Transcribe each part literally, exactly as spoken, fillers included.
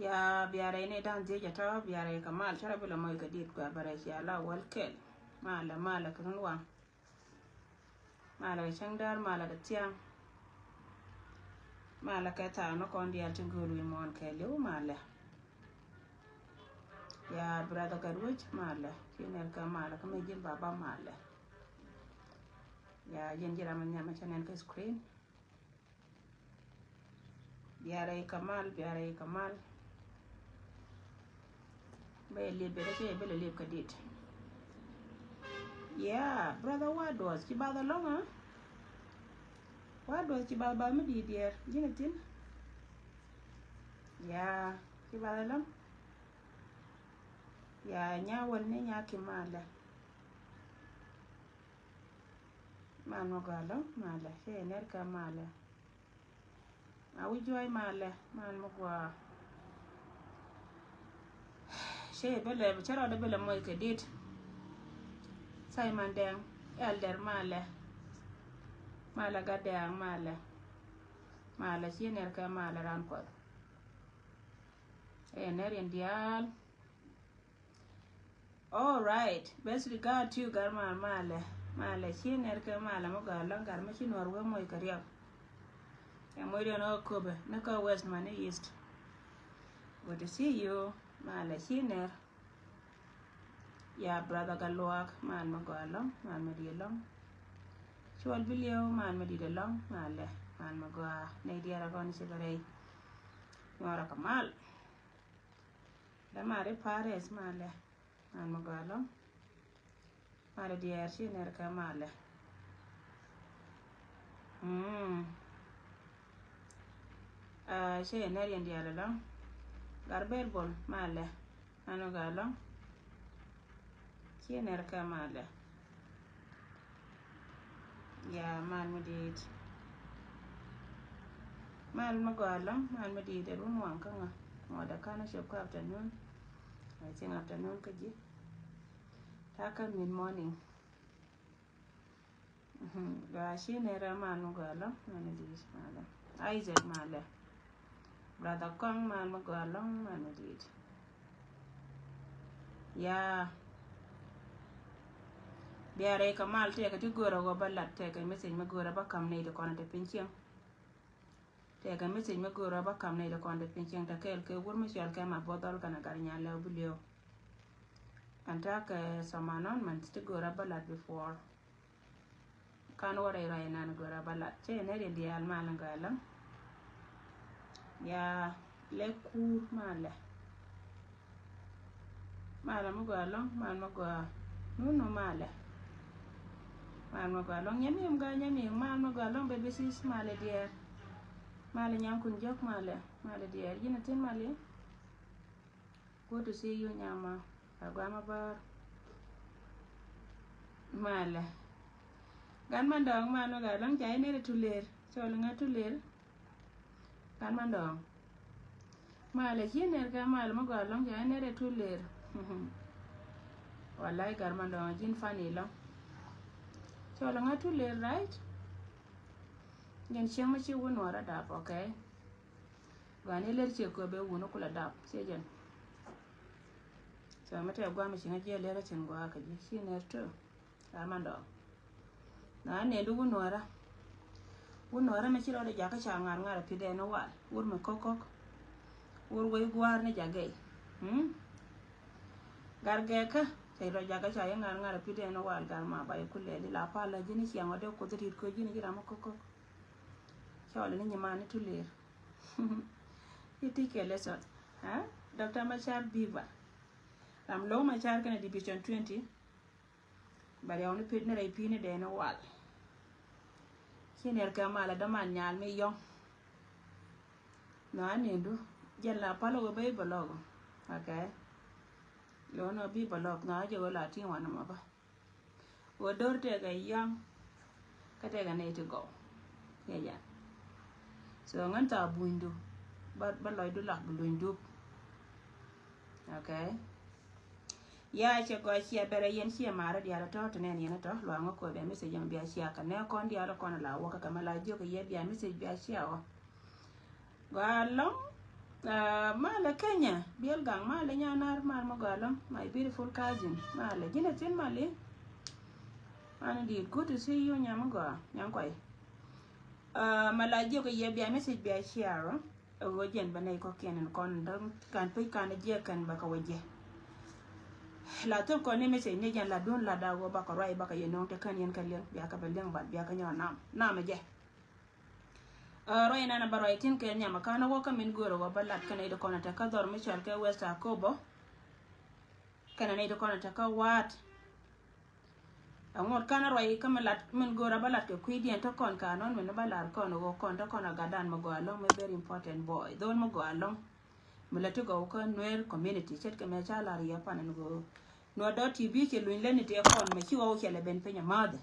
Ya biarɛ ni dan dhiec atɔ biarɛ kɛ mal cɔrɔ bi lɛ mɔc kɛ dit gua bɛrɛ cia la wäl kɛl. Malɛ malɛ kɛ run waŋ. Malɛ kɛ cäŋ däär malɛ kɛ thiaŋ. Malɛ kɛ thaak ni kɔn diaal ti gööl wi̱i̱ muɔ̱ɔ̱n kɛɛliw malɛ. Ya brother Gatwec malɛ ci nɛr kɛ malɛ kɛ mi ji̱n baba malɛ. Ya ji̱n ji̱ ram mi nhiam mi cä nɛn kɛ screen. Biarɛ yi kamal, biarɛ yi kamal. Bɛ yɛ liep bɛ dee cɛ yɛ bɛ lɛ liep kä dit. Yeah, brother Waduɔth ci bath alɔŋ a. Waduɔth ci bath bath mi di̱i̱t diɛɛr ji̱n a thi̱n. Yeah, ci bath alɔŋ. Yeah, nya wäl ni nya ki malɛ. Man mi gɔaa lɔ malɛ cɛ yɛ nɛr kɛ malɛ. A wi̱c juɔ̱ɔ̱c malɛ man mi gɔaa. Cɛ yɛ bɛ lɛ cɛ rɔɔdɛ bɛ lɛ moc kɛ dit. Simon Dɛŋ, Elder malɛ. Malɛ Gat Dɛŋ malɛ. Malɛ ci nɛr kɛ malɛ ran kuɔth. Ɛ nɛr in diaal. All right, best regard to you, gar mal malɛ. Malɛ ci nɛr kɛ malɛ mi gɔaa lɔŋ gar mi ci nuɔr wee moc kɛ riɛk. Ɛ moc riɛn ɔ köpɛ ni kä west mani east. Good to see you. Malɛ ci nɛr. Ya brother Gatluak mal mi gɔaa lɔŋ mal mi diɛ lɔŋ. Cuɔl bi liɛw mal mi diɛ lɔŋ malɛ mal mi gɔaa nɛy diɛɛr a rɔn ci bɛ rɛy. Nyuɔrɛ kɛ mal. Dama ri pares malɛ. Man mi gɔaa lɔŋ. Malɛ diɛɛr ci nɛr kɛ malɛ. Mm. Ah, ci nɛr yɛn diɛɛr lɔŋ. Gar ber bol malɛ. Man mi gɔaa lɔŋ. Ci nɛr kɛ malɛ. Ya mal mi di̱i̱t. Mal mi gɔaa lɔŋ mal mi di̱i̱t ɛ run waŋ kä ŋa. Ŋuɔdɛ kanɛ cop kä afternoon. I think afternoon kä ji̱. Takä mid morning. Gɔaa ci nɛr ɛ mal mi gɔaa lɔŋ mal mi di̱i̱t malɛ. Isaac malɛ. Brother Kɔŋ mal mi gɔaa lɔŋ mal mi di̱i̱t. Ya. Biarɛ kɛ mal tɛkɛ ti görä wä ba lat tɛkɛ message mi görä ba kam nɛy ti kɔn ti piny cieŋ. Tɛkɛ message mi görä ba kam nɛy ti kɔn ti piny cieŋ tɛ kɛɛl kɛ wur mi cɔal kɛ ma both dhɔl kɛnɛ gat nyal lɛw bi liɛw. An takɛ some announcement ti görä ba lat before. Kan wä rɛy rɔy nan gör a ba lat cɛ nɛ ri diaal mal gör a lɔŋ. Ya lɛ kuur malɛ. Mal mi gör a lɔŋ mal mi gör a nunu malɛ. Mal mi gör a lɔŋ nyɛ mim gör a nyɛ mim mal mi gör a lɔŋ bɛ bisis malɛ diɛɛr. Malɛ nyaŋ kun jɔk malɛ malɛ diɛɛr ji̱n a tin malɛ. Good to see you nyama. A guama bar. Malɛ. Gan man dɔŋ man mi gör a lɔŋ ca inere tuler. Cɔl ŋa tuler. Gan man dɔŋ. Malɛ ci ner kɛ mal mi gör a lɔŋ ca inere tuler. Walai gar man dɔŋ a ji̱n funny lɔŋ. Cɔl ŋa tuler, right? Jɛn cieŋ mi ci wun wara dap, okay? Gɔaa ni ler ciɛ köp bɛ wun kula dap ciɛ jɛn. So mi tɛ guam ci ŋa jiɛ ler cin gɔaa kɛ ji̱ ci ner too. Lar man dɔɔŋ. Na nɛn di wun nuɔra. Wun nuɔra mi ci rɔɔdɛ jakä ca ŋar ŋar a pi dɛn wal wur mi kɔk kɔk. Wur wei gua̱a̱r ni jakɛ. Hmm? Gar gɛkä cɛ rɔ jakä ca yɛ ŋar ŋar a pi dɛn wal gar ma ba yɛ kulɛ di la pal la ji̱n ciaŋ wä dee kuth rit kö ji̱n ci ram mi kɔk kɔk. Cɔl ni nyimani tulir. Iti kɛ lesson. Ha? Doctor Machar Biba. Ram low Machar kɛnɛ division twenty. Bɛ riaw ni pit ni rɛy pini dee ni wal. Ci ner kɛ mal a däman nyal mi yɔŋ. Nɔ a nindu jɛn la pal wä bä i̱ bä lɔk. Okay. Lo nɔ bi bä lɔk nɔ a jɛ wä la tiŋ wanɛ mɔ bä. Wä dor tɛkɛ yɔŋ. Kä tɛkɛ nɛy ti gɔw. Yɛ jɛn. So ŋän tha bunydu. Bä, bä lɔcdu lak bi luny dup. Okay. Ya cɛ gɔc ciɛ bɛrɛ yɛn ciɛ marä diaal tɔ ti nɛn yɛn tɔ luaŋä kɔ bia message yɛn bia cia kɛ nɛ kɔn diaal kɔn la wä kɛ kɛ mɛ la jiök kɛ yɛ bia message bia cia wä. Gɔaa lɔŋ. Uh, malɛ Kenya, Biɛl Gaŋ, malɛ Nyanar, mal mi gɔaa ɛlɔ̱ŋ, my beautiful cousin. Malɛ, ji̱n a thi̱n mali. Mani di̱i̱t, good to see you, nyam mi gɔaa, nyam kuay. Uh, ma la jiök kɛ yɛ bia message bia share. Ɛ ɣöö jɛn bɛ nɛy kɔ̱kiɛn in kɔn däŋ kan pec kan jiɛk kɛn bɛ kɛ wä jɛ. La thop kɔn ni message ni jɛn la duun la da ɣöö bakɛ ruac bakɛ yɛ no̱o̱ŋ te kän yɛn kɛ liɛŋ bia kɛ bɛ liɛŋ bat bia kɛ nyɔk nam nam ɛ jɛ. Ɛ ruac nan ɛ bä ruac tin kɛ nyam ɛ kan ɛ wä kä min göörä ɣöö bä lat kɛn nɛy ti kɔn ɛ te kä dhɔr mi cɔal kɛ West Akobo. Kɛn nɛy ti kɔn ɛ te kä Waat. Ɛŋot kan ruac kä min lat min go̱o̱r a bä lat kɛ kui̱diɛn te kɔn ka nɔn min bä lar kɔn ɣöö kɔn te kɔn a gatdan mi gɔaa ɛlɔ̱ŋ mi very important boy. Dhon mi gɔaa ɛlɔ̱ŋ. Mi lät ti gɔw kä Nuer community ce̱tkɛ mɛ ca lar yɛ pan ɛn ɣöö Nuer dɔ̱ T V cɛ luny lät ni tëë kɔn mɛ ci ɣɔw cɛ lɛ ben piny amäthɛ.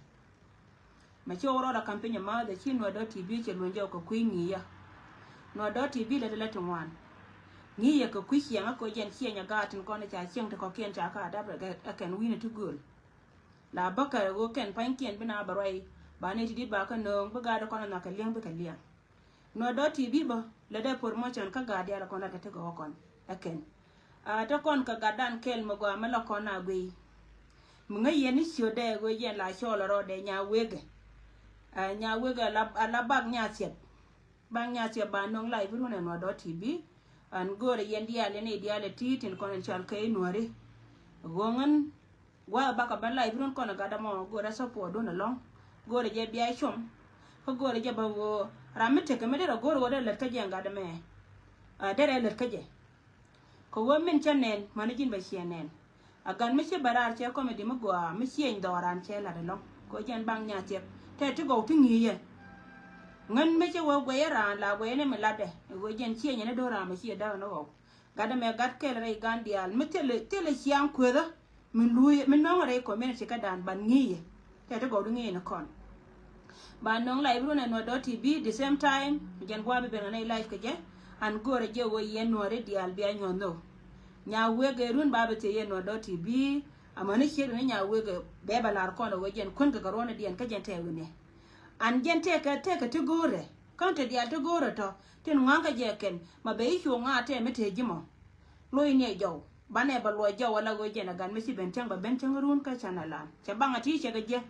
Mɛ ci ɣɔw rɔɔd a ka̱m piny amäthɛ ci Nuer dɔ̱ T V cɛ luny jɔw kɛ kui̱ ŋi̱i̱cä. Nuer dɔ̱ T V lät lät ti ŋuan. Ŋi̱i̱cä kɛ kui̱ ciɛŋä kɛ jɛn ciɛŋä gaat tin kɔn ca cieŋ ti kɔ̱kiɛn ca ka dap ɛ kɛn wi̱ni ti gööl. La bäkɛ ɣöö kɛn pa̱nykiɛn bi na bɛ ruac ba ni ti dit ba kä nööŋ bi gaat kɔn a nhɔakɛ liɛŋ bikɛ liɛŋ. Nuɔ̱t dɔ̱ ti bi bä lɛ dee promotion kä gaat diaal kɔn lat kɛ ti gɔ̱ kɔn ɛ kɛn. A te kɔn kɛ gatdan kɛl mi gɔaa mi la kɔn a guiy. Mi ŋäc yɛn ni ciötdɛ ɣöö yɛn la cɔɔl rɔɔdɛ nya wegɛ. A nya wegɛ a la bak nya thiɛp. Bak nya thiɛp ba nöŋ live run ɛ Nuɔ̱t dɔ̱ T V. An go̱o̱rɛ yɛn diaal yɛn i̱ diaal ɛ ti tin kɔn in cɔal kɛ i̱ Nuɔ̱ri. Ɣöö ŋän gua̱a̱th bakɔ ben live run kɔn ɛ gatdä mɔ go̱o̱rɛ support dun ɛlɔ̱ŋ. Go̱o̱rɛ jɛ bia com. Kä go̱o̱rɛ jɛ bä ɣöö ram mi tekɛ mi derɛ go̱o̱rɛ ɣöö derɛ lät kä jɛ gatdä mɛ. A derɛ lät kä jɛ. Kɛ ɣöö min cä nɛn mäni ji̱n bɛ ciɛ nɛn. A gan mi ci bɛ raar cɛ comedy mi gɔaa mi cieny dhɔɔran cɛ lat ɛlɔ̱ŋ. Kɛ ɣöö jɛn baŋ nya thiɛp tɛ ti gɔw ti ŋi̱i̱cɛ. Ŋän mi ci wee guɛyä raan la guɛyä ni mi latdɛ ɛ ɣöö jɛn cieny ɛn do̱r ram mi ci ɛ däk ni ɣɔw. Gatdä mɛ gat kɛl rɛy gan diaal mi thilɛ thilɛ ciaŋ kuethä. Mi luuy mi nɔŋ rɛy community kädan ban ŋi̱i̱cɛ. Tɛ ti gɔw di ŋi̱i̱cɛ ni kɔn. Ba nöŋ live run ɛ Nuɔ̱t dɔ̱ T V the same time. Jɛn gua̱a̱ bi ben ɣän ɛ live kɛ jɛ. An go̱o̱rɛ jɛ ɣöö yɛn Nuɔ̱ri diaal bia nyuɔ̱th nhök. Nya wek ɛ run ba bi thiec yɛn Nuɔ̱t dɔ̱ T V. Amäni ciek ni nya wek ɛ bɛ bɛ lar kɔn ɛ ɣöö jɛn kuän kɛ kɛ ruɔ̱n ɛ diɛn kä jɛn tɛɛk wi̱nɛ. An jɛn tɛɛkɛ tɛɛkɛ ti go̱o̱rɛ. Kä te diaal ti go̱o̱rɛ tɔ tin ŋɔa̱ŋ kä jɛ kɛn ma bɛ i̱ cuŋ ŋa̱a̱ tɛɛ mi tëë ji̱ mɔ. Lo̱c ni ɛ jɔw banɛ bɛ luɔc jɔw ala ɣöö jɛn ɛ gat mi ci ben cäŋ bɛ ben cäŋ run kä canɛ lan cɛ baŋ a ti cɛ kɛ jiɛ.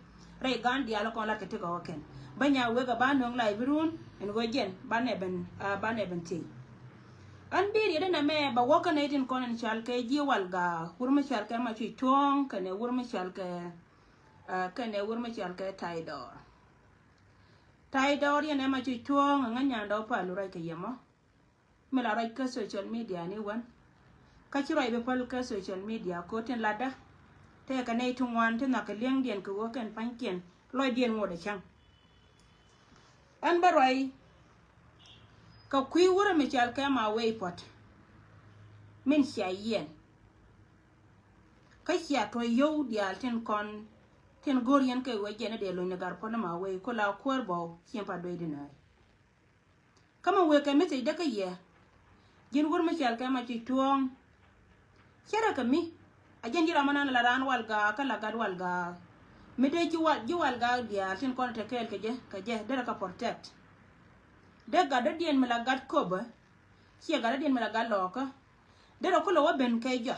Rɛy gan diaal kɔn lat kɛ ti gɔw ɛ kɛn bä nya wek ɛ ba nöŋ live run ɛn ɣöö jɛn banɛ ben banɛ ben thiec. Ɣän bi riet ɛn ɛmɛ bɛ wä kä nɛy tin kɔn ɛn cal kɛ ji̱ Walgak wur mi cal kɛ ma cuc tuɔ̱ɔ̱ŋ kɛnɛ wur mi cal kɛ kɛnɛ wur mi cal kɛ Taydɔɔr. Taydɔɔr yɛn ɛ ma cuc tuɔ̱ɔ̱ŋ ɛ ŋäc nyandɛ wä pal lu ruac kɛ yɛ mɔ. Mi la ruac kä social media ni wän. Kä ci ruac bi päl kä social media ko̱ tin latdä. Tëëkɛ nɛy ti ŋuan ti nhɔakɛ li̱eŋdiɛn kɛ ɣöö kɛn pa̱nykiɛn lɔcdiɛn ŋot ɛ cäŋ. Ɣän bä ruac kɛ kui̱ wurɛ mi cɔal kɛ ma wec puɔ̱t. Min cia yiɛn kä cia tuɔ̱c yio̱w diaal tin kɔn tin go̱o̱r yɛn kɛ ɣöö jɛn ɛ dee lony ni gar puɔ̱t ni ma wec ku la kuäär bɔw cieŋ pa duecdi nääri. Kä mi wëë kɛ message dee kä yɛ ji̱n wur mi cɔal kɛ ma cuc tuɔ̱ɔ̱ŋ. Cärɛ kɛ mi a jɛn ji̱ ram mi nan la raan Walgak kä la gat Walgak. Mi dee ji̱ wal ji̱ Walgak diaal tin kɔn te kɛɛl kɛ jɛ kɛ jɛ derɛ kɛ protect. Dee gat dɔ̱diɛn mi la gat Köpɛ ciɛ gat dɔ̱diɛn mi la gat Lɔɔkä. Derɛ kulɛ wä ben kɛ jɔa.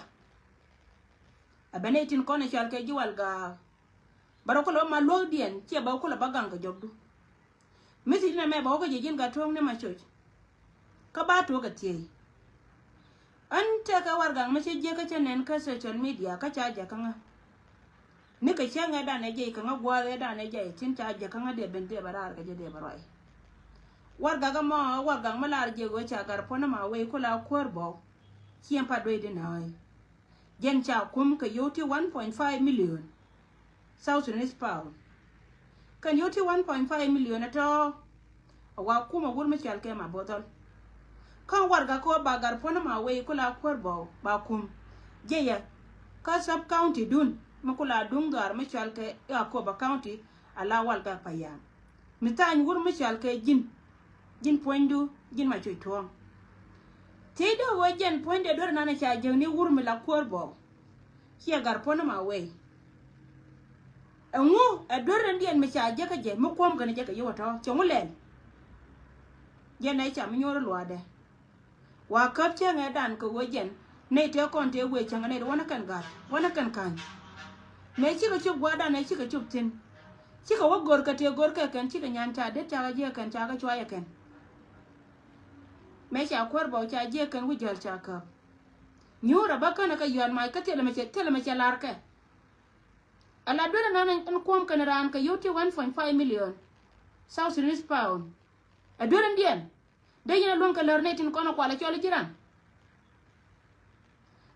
A ben nɛy tin kɔn ɛ cɔal kɛ ji̱ Walgak. Bɛ rɔ kulɛ bä ma luäkdiɛn ciɛ bɛ kulɛ bä gaŋ kɛ jɔkdu. Message nɛ mɛ bɛ wä kä ji̱ ji̱n gat tuɔ̱ɔ̱ŋ ni ma coc. Kä ba tuɔ̱ɔ̱k kɛ thiey. Ɣän tëëkɛ warɛgak mi cä jiäk kä cä nɛn kä social media kä ca jɛ kä ŋä. Nikɛ cäŋ ɛ danɛ jɛ i̱ kä ŋä gua̱a̱th ɛ danɛ jɛ i̱ tin ca jɛ kä ŋä dee ben dee bɛ raar kɛ jɛ dee bɛ ruac. Warɛgak ɛmɔ warɛgak mi lar jɛ ɣöö ca gar puɔ̱n ɛma wec kula kuäär bɔw. Ciɛ pa duecdi nääc. Jɛn ca kum kɛ yio̱w ti one point five million South Sudanese pound. Kɛn yio̱w ti one point five million ɛ tɔ̱. A wa kum a wur mi cɔal kɛ ma bo̱thɔl. Kä warɛgak kɛ wä ba gar puɔ̱n ma wec kula kuäär bɔw ba kum. Jɛ yɛ kä sub county dun mi kula duŋ dhɔaar mi cɔal kɛ Akobo county a la Walgak Payam. Mi tha̱a̱ny wur mi cɔal kɛ ji̱n. Ji̱n puɔ̱nydu ji̱n ma cuc tuɔ̱ɔ̱ŋ. Thiecdä ɣöö jɛn puɔ̱nydɛ duer nanɛ ca jäkni wur mi la kuäär bɔw. Ciɛ gar puɔ̱n ma wec. Ɛŋu ɛ duer rɛndiɛn mi ca jäkä jɛ mi kuɔ̱m kɛn jɛ kɛ yio̱w ɛ tɔ̱ cɛ ŋu lɛl. Jɛn ɛ ca mi nyuɔ̱ɔ̱r luaadɛ. Wa käp cäŋɛ dan kɛ wee jɛn nɛy tëë kɔn tëë wee cäŋɛ nɛy ti wanɛ kɛn gat wanɛ kɛn ka̱ny. Mëë cikɛ cop gua̱a̱r dan ɛ cikɛ cop thi̱n. Cikɛ wä gör kɛ tëë gör kɛ kɛn cikɛ nyan ca det ca kɛ jiɛ kɛn ca kɛ cuayɛ kɛn. Mëë ca kuäär bɔk ca jiɛ kɛn wi̱c jäl ca käp. Nyuur a bä känɛ kɛ yɔ̱a̱n mac kä thilɛ mɛ cɛ thilɛ mɛ cɛ lar kɛ. Ala duel ɛn ɛn kuɔm kɛn raan kɛ yio̱w ti one point five million South Sudanese pound. Ɛ duel ɛn diɛn. Dee yɛn ɛ luäŋ kɛ lär nɛy tin kɔn ɛ kual ɛ cɔl ji̱ ran.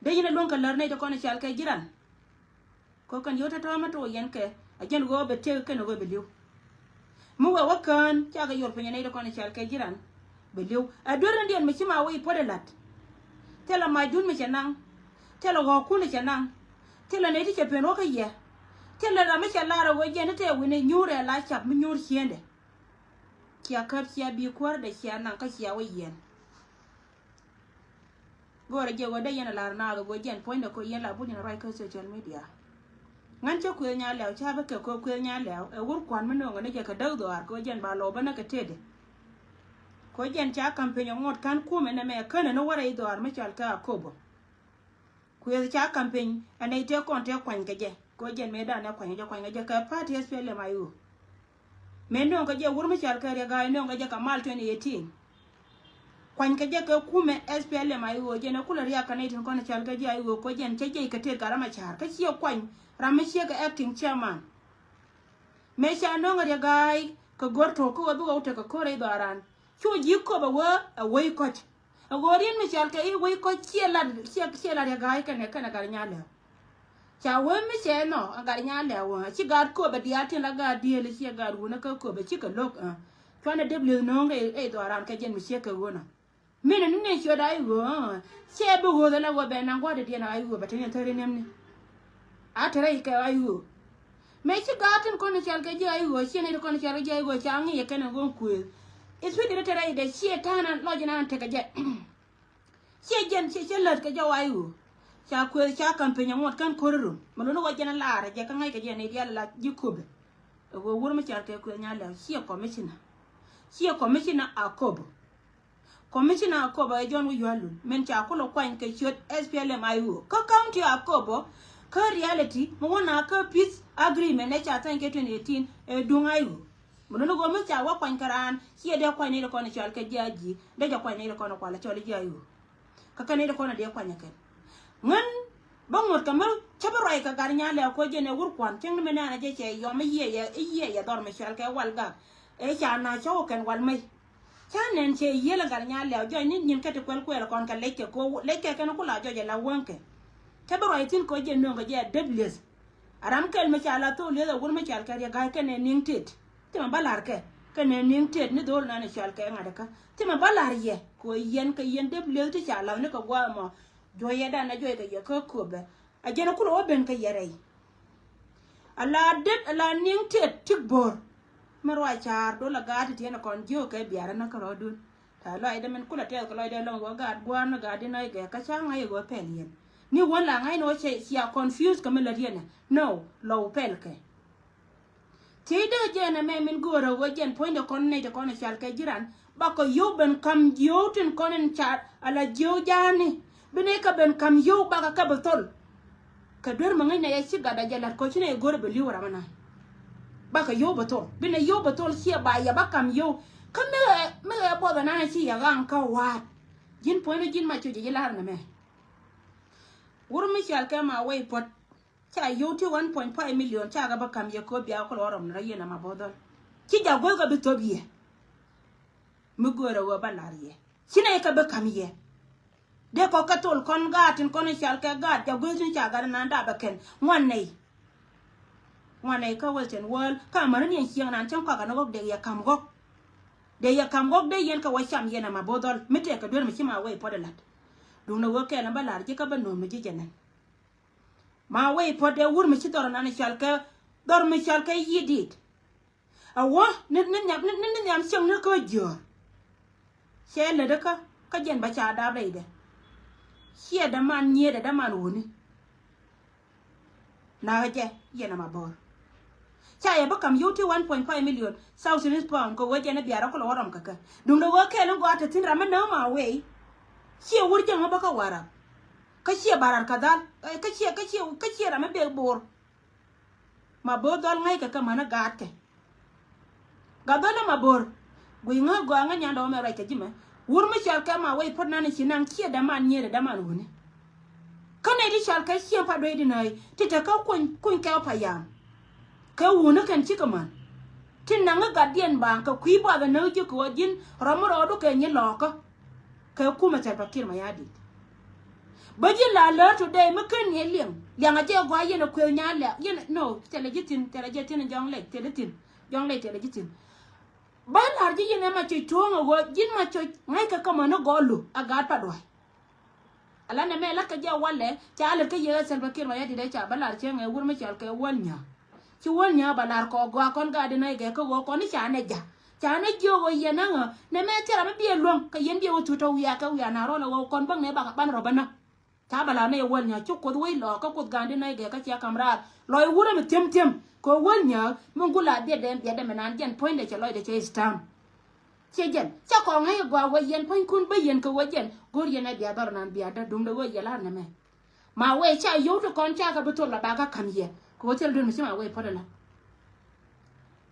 Dee yɛn ɛ luäŋ kɛ lär nɛy tin kɔn ɛ cal kɛ ji̱ ran. Kɔ kɛn yio̱w tɔ̱tɔ̱ mɛ tuɔ yɛn kɛ a jɛn ɣöö bɛ tëk kɛn ɣöö bɛ li̱w. Mi wee wä kään cakɛ yol piny ɛ nɛy tin kɔn ɛ cal kɛ ji̱ ran. Bɛ li̱w ɛ duer ni diɛn mi ci ma wä i̱ puɔ̱t ɛ la̱t. Thilɛ macdun mi cɛ naŋ. Thilɛ ɣɔ̱ɔ̱kun cɛ naŋ. Thilɛ nɛy ti cɛ pen wä kä yɛ. Thilɛ ram mi cɛ lar ɛ ɣöö jɛn ni tɛɛ wi̱ni nyuur ɛ la cap mi nyuur ciëndɛ. Cia käp cia bi kuäär dɛ cia naŋ kä cia wä yiɛn. Go̱o̱rɛ jɛ wä dee yɛn a lar naath a go̱o̱r jɛn puɔ̱nydɛ ko̱ yɛn la but yɛn a ruac kä social media. Ŋän cä kuëth nya lɛw ca bä kɛ ko̱ kuëth nya lɛw ɛ wur kuan mi no̱o̱ŋ ni jɛ kɛ däk dhɔaar ko̱ jɛn ba lɔw bä näk kɛ tëëdɛ. Ko̱ jɛn ca ka̱m piny a ŋuɔ̱t ka̱n kumɛ nɛmɛ känɛ ni wärɛ i̱ dhɔaar mi cɔal kɛ a ko̱bä. Kuëth ca ka̱m piny ɛ nɛy tëë kɔn tëë kuany kɛ jɛ ko̱ jɛn mëë danɛ kuany kɛ jɛ kuany kɛ jɛ kɛ party S P L M I O. Mëë nööŋ kɛ jɛ wur mi cɔal kɛ Riɛk Ga̱a̱y nööŋ kɛ jɛ kɛ mal twenty eighteen. Kuany kɛ jɛ kɛ kumɛ S P L M I O jɛn ɛ kulɛ riak kɛ nɛy tin kɔn cɔal kɛ jɛ I O ko̱ jɛn cɛ jɛ kɛ tëët gat ram a ca̱a̱r kä ciɛ kuany ram mi ciɛ kɛ acting chairman. Mëë ca nööŋ Riɛk Ga̱a̱y kɛ go̱r to̱k kä wä bi wä wä tekɛ ko̱r rɛy dhɔaaran cu ji̱ köp ɛ wä ɛ wei kɔc. Ɛ ɣöö riet mi cɔal kɛ i̱ wec kɔc ciɛ lat ciɛ ciɛ lat yɛ ga̱a̱c kɛnɛ kɛnɛ gat nya lɛw. Ca wee mi cɛ nɔ ɛ gat nya lɛw ɛ ci gat köpɛ diaal tin la gat dieel ciɛ gat wunä kä köpɛ cikɛ lo̱k ɛ. Cuanɛ dep lieth no̱o̱ŋ rɛy rɛy dhɔaaran kɛ jɛn mi ciek kɛ ɣöönä. Minɛ ni nɛ ciöt a i̱ ɣöö ɛ ciɛ bi ɣööth ɛ la ɣöö bɛ naŋ gua̱a̱r dee diɛn a i̱ ɣöö bɛ te ni thäri niɛm ni. A te rɛy kɛ a i̱ ɣöö. Mëë ci gaat tin kɔn cɔal kɛ ji̱ a i̱ ɣöö ciɛ nɛy ti kɔn cɔal kɛ ji̱ a i̱ ɣöö ca ŋi̱i̱c ɛ kɛn ɛ ɣöö kuëëth. I̱ thui̱c di te rɛy dɛ ciɛ ta̱a̱n a lɔc in an tekɛ jɛ. Ciɛ jɛn ciɛ ciɛ lät kɛ jɛ wa i̱ ɣöö ca kuëëth ca ka̱m piny a ŋuɔt kän ko̱r irom mɛ luni wä jɛn a laarɛ jɛ kä ŋa̱c kɛ jɛ nɛy diaal a la ji̱ köpɛ. Ɛ ɣöö wur mi cɔal kɛ kuëëth nya lɛw ciɛ commissioner. Ciɛ commissioner a köpɛ. Commissioner Akobo ɛ John Wi̱i̱ Yual Lul min ca kulɛ kuany kɛ ciöt S P L M I O kä county Akobo kä reality mi wä na kä peace agreement ɛ ca thank kɛ twenty eighteen ɛ duŋ I O. Mi luni go̱o̱m mi ca wä kuany kɛ raan ciɛ dee kuany ni ri kɔn cɔal kɛ ji̱ a ji̱ dee jɛ kuany ni ri kɔn kual cɔl ji̱ I O. Kä kɛn ni ri kɔn dee kuany kɛn ŋän bä ŋuɔ̱t kɛ mi cä bä ruac kɛ gat nya lɛw ko̱ jɛn ɛ wur kuan cäŋ ni mi nɛn a jɛ cɛ yɔm i̱ yiëë yɛ i̱ yiëë yɛ dhɔr mi cɔal kɛ wal gak. Ɛ ca na cɔw kɛn wal mec. Ca nɛn cɛ yiël ɛ gat nya lɛw jɔc ni nyin kä ti kuɛl kuɛl kɔn kɛ lec kɛ ko̱ lec kɛ kɛn kula jɔc ɛ la wäŋ kɛ. Cä bi ruac thi̱n ko̱ jɛ nööŋ kɛ jɛ a dep lieth. A ram kɛl mi ca la thok lieth a wur mi cɔal kɛ Riɛk Ga̱a̱y kɛn ɛ niŋ tet. Thimɛ ba la̱r kɛ kɛn ɛ niŋ tet ni dho̱o̱l nan ɛ cɔal kɛ ŋa̱t ɛ kä. Thimɛ ba la̱r yɛ ko̱ yɛn kɛ yɛn dep lieth ti ca la̱th ni kɛ gua̱a̱th mɔ. Juɔ̱c yɛ dan ɛ juɔc kɛ yɛ kä köpɛ. A jɛn a kulɛ wä ben kɛ yɛ rɛy. A la det a la niŋ tiet tik bo̱r. Mi ruac ca̱a̱r dol a gaat ti tiɛn a kɔn jiök kɛ biarä na kärɔɔdun. Tɛ̈th lɔcdɛ min kulɛ tɛth kɛ lɔcdɛ lɔŋ wä gaat gua̱a̱r ni gaat di nɔc gɛ kä ca ŋa̱c i̱ ɣöö pɛl yɛn. Ni wän la ŋa̱c ni wä cia confuse kɛ mi lät yɛn ɛ no lɔw pɛl kɛ. Thiecdä jɛn ɛmɛ min göörä ɣöö jɛn puɔ̱nydɛ kɔn nɛy ti kɔn ɛ cal kɛ ji̱ ran. Bakɔ yio̱w ben ka̱m yio̱w tin kɔn in ca ala yio̱w ja̱a̱ni. Bi nɛy kä ben ka̱m yio̱w bakɔ kä bi thol. Kɛ duer mi ŋäcnɛ yɛ ci gatdɛ jɛ la̱t kɔ ci nɛy go̱r bi li̱w ram ɛnan. Bakɔ yio̱w bi thol bi nɛy yio̱w bi thol ciɛ ba yɛ ba ka̱m yio̱w. Kä mi ɣɛ mi ɣɛ buɔth ɛnan ci yɛ ɣaŋ kä wa̱a̱t. Ji̱n puɔ̱nydä ji̱n ma cu jɛ ji̱ la̱r nɛmɛ. Wur mi cal kɛ ma wec puɔ̱t. Ca yio̱w ti one point five million ca kɛ bä ka̱m yɛ köp bia kulɛ wä rɔm ni rɔ yɛn ama bo̱o̱th dhɔl. Ci ja̱ guäth kɛ bi thöp yɛ. Mi göörä ɣöö ba la̱r yɛ ci nɛy kɛ bi ka̱m yɛ. Dee kɔk kɛ thol kɔn gaat tin kɔn i̱ cal kɛ gaat ja̱ guäth tin ca gat inan dapɛ kɛn ŋuan nɛy. Ŋuan nɛy kä western world kä amäni ni ɛn cieŋ nan cäŋ kɔak ɛn ɣɔ̱k dee yɛ ka̱m ɣɔ̱k. Dee yɛ ka̱m ɣɔ̱k dee yɛn kɛ wä cam yɛn ama bo̱o̱th dhɔl mi tëëk kɛ duer mi ci ma wec puɔ̱t ɛ la̱t. Duundɛ ɣöö kɛɛl ɛn bä la̱r ji̱ kä bä nööm mi ji̱ jɛ nɛn. Ma wec puɔ̱t dee wur mi ci dhɔr nan i̱ cal kɛ dhɔr mi cal kɛ yi̱i̱ di̱i̱t. A wä ni ni nhiam ni ni nhiam cieŋ ni kä jiöör. Cɛ lätdä kä kä jɛn ba ca dap rɛydɛ. Ciɛ däman nyiëëdɛ däman wuni. Nakä jɛ yɛn ama bo̱o̱r. Ca yɛ bä ka̱m yio̱w ti one point five million South Sudanese pound kɛ wee jɛn i̱ biarä kulɛ wä rɔm kɛ kɛ duundɛ wee kɛɛl in gɔaa te thi̱n ram mi nääk ma wee. Ciɛ wur jäŋä bä kä Warap. Kä ciɛ barar kä dhal. Kä ciɛ, kä ciɛ, kä ciɛ ram mi bek Bor. Mabor dhɔl ŋäc kɛ kä mänä gaatkɛ. Gat dhɔl ɛ Mabor. Guiy ŋä gɔaa ŋä nyandɛ wä mɛ ruac kɛ ji̱ mɛ. Wur mi cɔal kɛ Mawei puɔ̱t nan ci naŋ ciɛ däman nyier ɛ däman wuni. Kä nɛy ti cɔal kɛ Ciɛŋ Paduei di nääc ti te kä kuny, kuny kɛ wä payam. Kɛ wuni kɛn cikɛ män. Ti naŋ ɛ gatdiɛn baaŋ kɛ kui̱ buath ɛ näk ji̱ kɛ wä ji̱n rɔm mi rɔɔdu kɛ nyi lɔɔkä. Kɛ kumɛ Salva Kiir Mayardit. Bä ji̱ la lär today mi ken ni liɛŋ. Liɛŋ a jɛ gua yɛn a kueth nya lɛ yɛn no thilɛ ji̱ thin thilɛ ji̱ thin jɔŋ lɛ thilɛ thin jɔŋ lɛ thilɛ ji̱ thin. Bä lar ji̱ yɛn a ma coc tuɔ̱ŋ a wä ji̱n ma coc ŋa̱c kɛ kä män a gɔlu a gaat pa duay. Ala nɛ mɛ la kɛ jɛ walɛ ca lɛ kä yɛ Salva Kiir Mayardit dɛ ca bä lar cɛ ŋɛ wur mi cɔal kɛ wäl nya. Ci wäl nyääk ba lar kɔ gɔaa kɔn gaat inɔ igɛ kä ɣöö kɔn i̱ ca nɛ ja̱. Ca nɛ jiök ɣöö yɛn aŋä nɛ mɛ thil ram mi biɛ luäŋ kɛ yɛn biɛ wä thut tɔ wiaa kɛ wiaa na rɔl ɛ ɣöö kɔn bäŋ nɛ bak ban rɔ bä näk. Ca ba lar nɛ yɛ wäl nyääk ci Kuoth wec lɔɔk kä Kuoth gaat inɔ igɛ kä cia kam raar lɔc wurɛ mi thiäm thiäm kɛ wäl nyääk mi gula biɛt dɛm biɛt dɛm mi naan jɛn puɔ̱nydɛ cɛ lɔcdɛ cɛ stam. Ciɛ jɛn ca kɔŋ ŋäc gɔaa wä yɛn puɔ̱nykun bä yɛn kɛ wä jɛn go̱r yɛn ɛ bia dhɔr naan bia dä dumdɛ wä yɛ lar nɛ mɛ. Mawei ca yio̱w ti kɔn ca kɛ bi thol la ba ka ka̱n yɛ kɛ wä thil dun mi ci Mawei puɔ̱t ɛlä.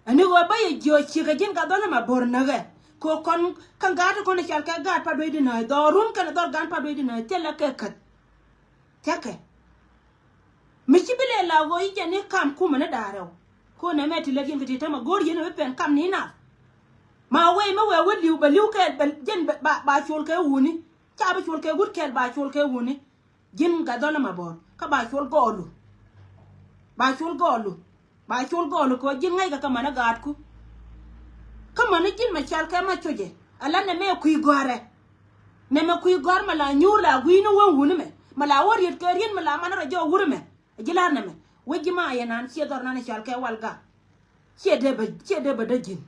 Ɛni ɣöö bä yɛ jiö cikɛ ji̱n ka dhɔl ɛmɛ bo̱r näkɛ kɛ kɔn kä gaat ti kɔn i̱ cɔal kɛ gaat pa duec di nääc dhɔrun kɛnɛ dhɔr gaat pa duec di nääc thilɛ kɛ käth. Thia̱kɛ mi ci bi lɛ la ɣöö i̱ jɛn i̱ kam kumɛ ni da̱a̱r rɛw. Ko̱n ɛmɛ ti lät yɛn kɛ ti tämɛ go̱o̱r yɛn ɛ bi pɛn kam ni nath. Mawei mi wee wä li̱w bɛ li̱w kɛɛl bɛ jɛn ba col kɛ wuni. Ca bi col kɛ wut kɛɛl ba col kɛ wuni. Ji̱n gat dhɔl ɛmɛ bo̱r kä ba col gɔɔlu. Ba col gɔɔlu. Ba col gɔɔlu kɛ ɣöö ji̱n ŋäc kɛ kä mänä gaatku. Kä mänä ji̱n mɛ cɔal kɛ ma cocɛ ala nɛ mɛ kui̱ gɔ̱a̱rɛ. Nɛ mɛ kui̱ gɔ̱a̱r mɛ la nyuur la gui̱ni wä wuni mɛ mɛ la wä riet kɛ riet mɛ la manä rɔ jɔɔk wuri mɛ. Ɛ ji̱ la̱r nɛ mɛ wä ji̱ ma yɛ nan ciɛ dhɔr nan cɔal kɛ wal gak. Ciɛ dee bä ciɛ dee bä dee ji̱n.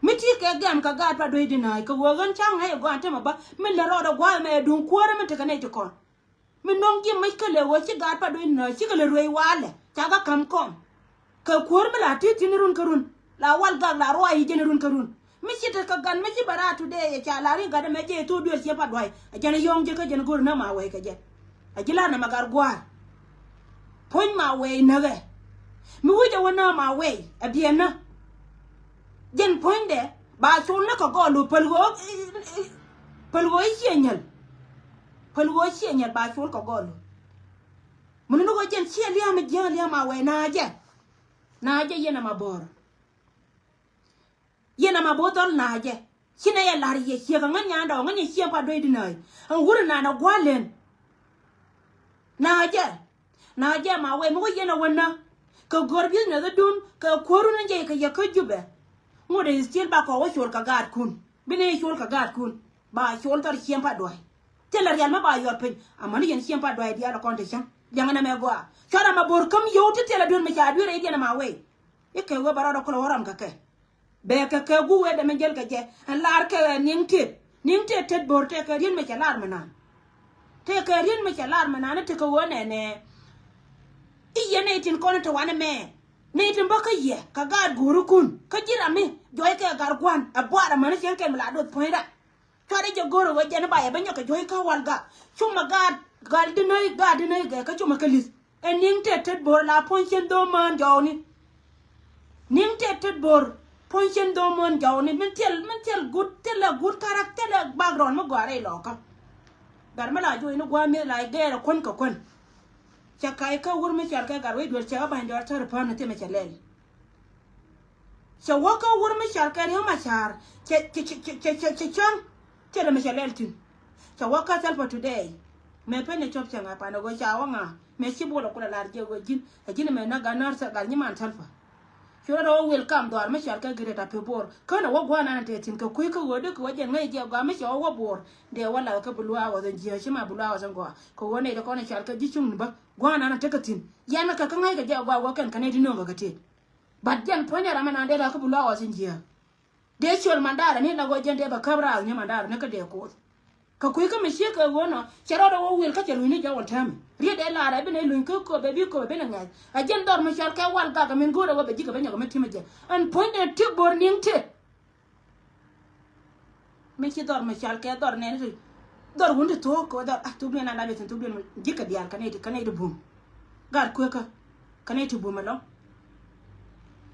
Mi ti kɛ gɛm kɛ gaat pa duec di nääc kɛ ɣöö ɣän ca ŋäc ɛ gɔaa tämɛ bä mi lät rɔɔdɛ gua̱a̱th mɛ ɛ duŋ kuäärä mi tekɛ nɛy ti kɔn. Mi no̱ŋ ji̱ mec kä lɛ ɣöö ci gaat pa duec di nääc cikɛ lɛ ruëëc walɛ ca kä ka̱m kɔm. Kɛ kuäär mi la ti thi̱n run kä run la wal gak la ruac yi jɛn run kä run. Mi ci tekɛ gat mi ci bɛ raar today ɛ ca la ri gat ɛmɛ jɛ thok duël ciɛ pa dua̱c ɛ jɛn yɔ̱ɔ̱ŋ ji̱ kä jɛn go̱r nä Mawei kɛ jɛ. Ɛ ji̱ la̱r nɛ mɛ gat gua̱a̱r. Puɔ̱ny Mawei näkɛ. Mi wi̱c ɛ wä nä Mawei ɛ biɛn nä. Jɛn puɔ̱nydɛ ba col ni kɛ gɔɔlu päl ɣöö päl ɣöö i̱ ciɛ nyäl. Päl ɣöö i̱ ciɛ nyäl ba col kɛ gɔɔlu. Mun ni ɣöö jɛn ciɛ lia̱a̱ mi jiäŋ lia̱a̱ Mawei na̱a̱ jɛ. Na̱a̱ jɛ yɛn ɛmɛ bo̱r. Yɛn ɛmɛ bo̱r dhɔl na̱a̱ jɛ. Ci nɛ yɛ la̱r yɛ ciek ɛ ŋän nyandɛ ɔ ŋän yɛ ciek pa duec di nääc. Ɛn wur ɛnan ɛ gua̱l len. Na̱a̱ jɛ. Na̱a̱ jɛ Mawei mi wä yɛn ɛ wä nä. Kɛ gör business dun kɛ kuäärun in jɛ kɛ yɛ kä Jubɛ. Ŋut ɛ still ba kɔ wä col kɛ gaatkun. Bi ni col kɛ gaatkun ba col thɔr ciɛm pa duay. Thilɛ rial mi ba yɔr piny amäni yɛn ciɛm pa duay diaal ɛ kɔn te cäŋ. Liɛŋɛ nɛ mɛ gɔaa cɔl ɛmɛ bo̱r käm yio̱w ti thilɛ duer mi ca duer ɛ idiɛn ɛ Mawei. Ikɛ wee ba rɔɔdɛ kulɛ wä rɔm kɛ kɛ. Bɛ kɛ kɛ guwɛ dɛ mɛ jäl kɛ jɛ ɛn lar kɛ ɛ niŋ tet niŋ tet tet bo̱r tɛkɛ riet mɛ cɛ lar mɛ nan. Tɛkɛ riet mɛ cɛ lar mɛ nan tekɛ wee nɛnɛ. I̱ yɛ nɛy tin kɔn te wanɛ mɛ nɛy tin bä kä yɛ kɛ gaat go̱o̱rikun kä ji̱ ram mi jɔc kɛ gar gua̱n ɛ buar ɛmɛni cɛn kɛn mi la doth puɔ̱ny rak. Cuarɛ jɛ go̱o̱r ɛ wee jɛn i̱ ba yɛ bä nyɔk kɛ juɔ̱c kä wal gak. Cumɛ gaat gal di nöi gaat di nöi gɛ kä cumɛ kä li̱th. Ɛ ni̱ŋ tëë tet bo̱o̱r la puɔ̱ny cien dho̱o̱m mään jɔwni. Ni̱ŋ tëë tet bo̱o̱r puɔ̱ny cien dho̱o̱m mään jɔwni min thil min thil gut thilɛ gut karak thilɛ background mi gɔaa rɛy lɔɔkä. Gat mi la juɔ̱cni gua̱a̱ mi̱eth la gɛɛr ɛ kuän kɛ kuän. Cɛ kac kä wur mi cɔal kɛ gat wec duel cɛ ɣä ba̱ny duel tɔ̱r pään ni thimɛ cɛ lɛl. Cɛ wä kä wur mi cɔal kɛ Riek Machar cɛ cɛ cɛ cɛ cɛ cɛ cäŋ. Cɛ lɛ mi cɛ lɛl thi̱n. Cɛ wä kä Salva today. Mɛ pen ni cɔp cɛ ŋa̱ pan ɛ ɣöö ca wä ŋa̱ mɛ ci bolɛ kulɛ lar jiɛ ɣöö ji̱n ɛ ji̱n mɛ na gat när gat nyiman Salva. Cu rɔ wä welcome dhuaar mi cɔal kɛ Greater Pibor känɛ wä gua̱a̱r nan tɛ thi̱n kɛ kui̱ kä ɣöö dee kɛ wä jɛn ŋäc jiɛ gɔaa mi cɛ wä wä Bor. Dee wä lak kä bi luaak wä dhɛn jiɛ ci ma bi luaak wä dhɛn gɔaa kɛ ɣöö nɛy dee kɔn cɔal kɛ ji̱ cuŋ ni bä gua̱a̱r nan tekɛ thi̱n. Yɛn kɛ kä ŋäc kɛ jiɛ gɔaa wä kɛn kɛ nɛy ti nööŋ kɛ kɛ tëët. But jɛn puɔ̱nyɛ ram ɛnan dee la kä bi luaak wä sin jiääk. Dee col mandarɛ ni la ɣöö jɛn dee bɛ käp raak ni mandarɛ ni kä dee kuoth. Kɛ kui̱ kä mi ciek kɛ ɣöö nɔ cɛ rɔɔdɛ wä wil kä cɛ luny ni jɔwän täämɛ. Riet dee laarɛ bi nɛy luny kä köpɛ bi köpɛ bi ni ŋɛth. A jɛn dhɔr mi cɔal kɛ wal gak min go̱o̱rɛ wä bɛ ji̱ kɛ bɛ nyɔk mi ti̱mɛ jɛ. Ɛn puɔ̱nydɛ ti bo̱r ni̱ŋ tet. Mi ci dhɔr mi cɔal kɛ dhɔr nɛn ti Dhɔr wun ti thok kɛ dhɔr ah thuk diɛn an la bɛ thin thuk diɛn ji̱ kɛ diaal kɛ nɛy ti kɛ nɛy ti bum. Gaat kuekä kɛ nɛy ti bum ɛlɔŋ.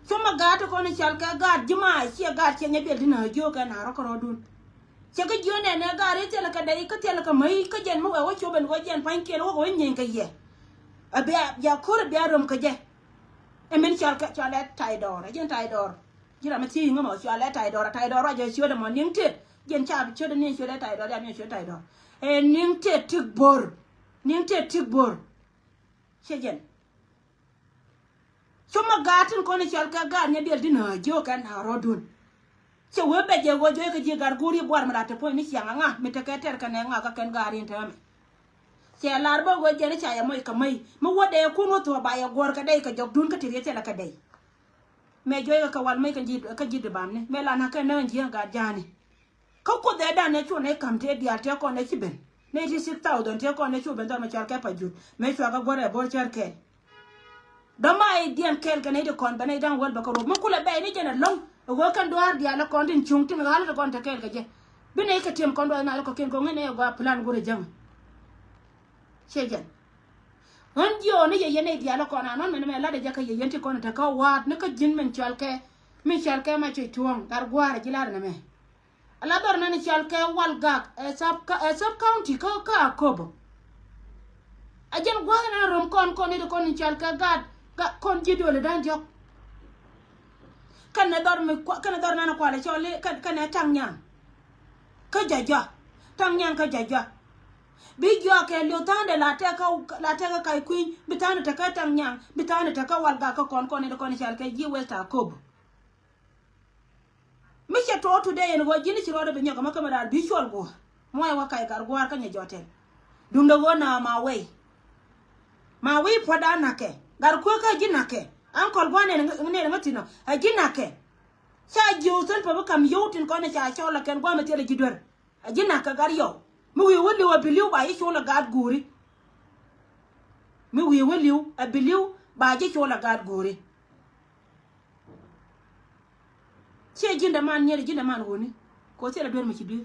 Cuma gaat ti kɔn i̱ cal kɛ gaat ji̱ ma ciɛ gaat ciɛ nyɛ biɛl ti na jiök kɛ na rɔ kɛ rɔɔdun. Cɛ kä jiök nɛnɛ gaat i̱ thilɛ kɛ dɛy kä thilɛ kɛ mäc kä jɛn mi wɛ wä cop ɛn wä jɛn pa̱nykiɛn wä kɛ wä nyieeny kɛ yɛ. A bia bia ko̱r a bia röm kɛ jɛ. Ɛ min cal kɛ cal ɛ tay dɔɔr ɛ jɛn tay dɔɔr. Ji̱ ram mi thiec iŋä mɔ cualɛ tay dɔr a tay dɔr ruac ɛ ciöt ɛmɔ niŋ tet. Jiɛn ca ciöt ɛni ciöt ɛ tay dɔr yam yɛ ciöt tay dɔr. Ɛ niŋ tet tik bo̱r. Niŋ tet tik bo̱r. Ciɛ jɛn. Cuma gaat tin kɔn i̱ cɔl kɛ gaat nyɛ biɛl din ɛ jiök kɛn a rɔ̱dun. Cɛ wee bɛ jɛ ɣöö juɔc kɛ ji̱ gat guur i̱ buar mi la te puɔ̱ny ni ciaŋ aŋa mi tekɛ tɛr kɛn ɛ ŋa kä kɛn gaat in täämɛ. Cɛ lar bä ɣöö jɛn i̱ ca yɛ mɔc kɛ mäc mi wä dee kun wä thuɔ̱ɔ̱ ba yɛ guɔ̱r kɛ dɛy kɛ jɔkdun kä ti riet cɛ lɛ kɛ dɛy. Mɛ juɔc kɛ kɛ wal mec kä ji̱ kä ji̱ di bamni mɛ la na kɛ nään ji̱ gat ja̱a̱ni. Kä kuoth ɛ dan ɛ cuɔn ɛ ka̱m tëë diaal tëë kɔn ɛ ci ben. Nɛ ti six thousand tëë kɔn ɛ cu ben dhɔr mɛ cɔal kɛ pa jut mɛ cua kɛ guɔ̱r ɛ bo̱r cär kɛɛl. Dɔ̱ma i̱ diɛn kɛɛl kɛ nɛ ti kɔn bɛ nɛ i̱ da̱ŋ wäl bɛ kɛ ruɔp mi kulɛ bɛ i̱ ni jɛn ɛ lo̱ŋ. Ɛ ɣöö kɛn duaar diaal ɛ kɔn tin cuŋ tin ɣa̱l ti kɔn te kɛɛl kɛ jɛ. Bi nɛ i̱ kɛ tiɛm kɔn duaar nal kɛ kɛn kɛ ɣöö ŋän ɛ gɔaa plan go̱r ɛ jäŋ. Ciɛ jɛn. Ɣän jiɔɔn ni yɛ yɛn nɛy diaal kɔn an ɣän mɛn mɛ latdɛ jɛ kä yɛ yɛn ti kɔn te kä wa̱a̱t ni kä ji̱n min cɔal kɛ min cɔal kɛ ma cuc tuɔ̱ɔ̱ŋ gat gua̱a̱r ɛ ji̱ lar nɛ mɛ. Ala dhɔr nan cɔal kɛ wal gak ɛ sub ɛ sub county kä kä Akobo. A jɛn gua̱a̱r nan rom kɔn kɔn ni ti kɔn cɔal kɛ gat gat kɔn ji̱ duɔl dan diɔk. Kɛn ɛ dhɔr mi kɛn ɛ dhɔr nan kualɛ cɔal kɛn ɛ taŋ nyan. Kä jɔjɔ taŋ nyan kä jɔjɔ. Bi jiɔak kɛ liw tha̱a̱ŋdɛ la tɛk kä la tɛk kä ka̱c kui̱ny bi tha̱a̱ŋdɛ te kä taŋ nyaŋ bi tha̱a̱ŋdɛ te kä wal gak kä kɔn kɔn in kɔn i̱ cal kɛ ji̱ weth ta köp. Mi cɛ tuɔɔk today in ɣöö ji̱n i̱ ci ruɔdɛ bi nyɔk ɛmɛ kä mi raar bi cuɔl guɔ. Muɔc wä kac gat gua̱a̱r kä nyɛ jɔtɛl. Duundɛ ɣöö na ma wei. Ma wei puɔ̱t a na̱kɛ gat kueekä ji̱ na̱kɛ. Ankɔl gua̱a̱r nɛn ŋä thi̱n ɔ ɛ ji̱ na̱kɛ. Ca jiöu thil pä bi ka̱m yio̱w tin kɔn i̱ ca cɔl ɛ kɛn gua̱a̱r mi thilɛ ji̱ duer. A ji̱ nak kɛ gat yɔw mi wi̱i̱ wä li̱w a bi li̱w ba ji̱ col a gaat guuri. Mi wi̱i̱ wä li̱w a bi li̱w ba ji̱ col a gaat guuri. Ciɛ ji̱n däman nyier ji̱n däman wuni. Ko thil a duer mi ci duer.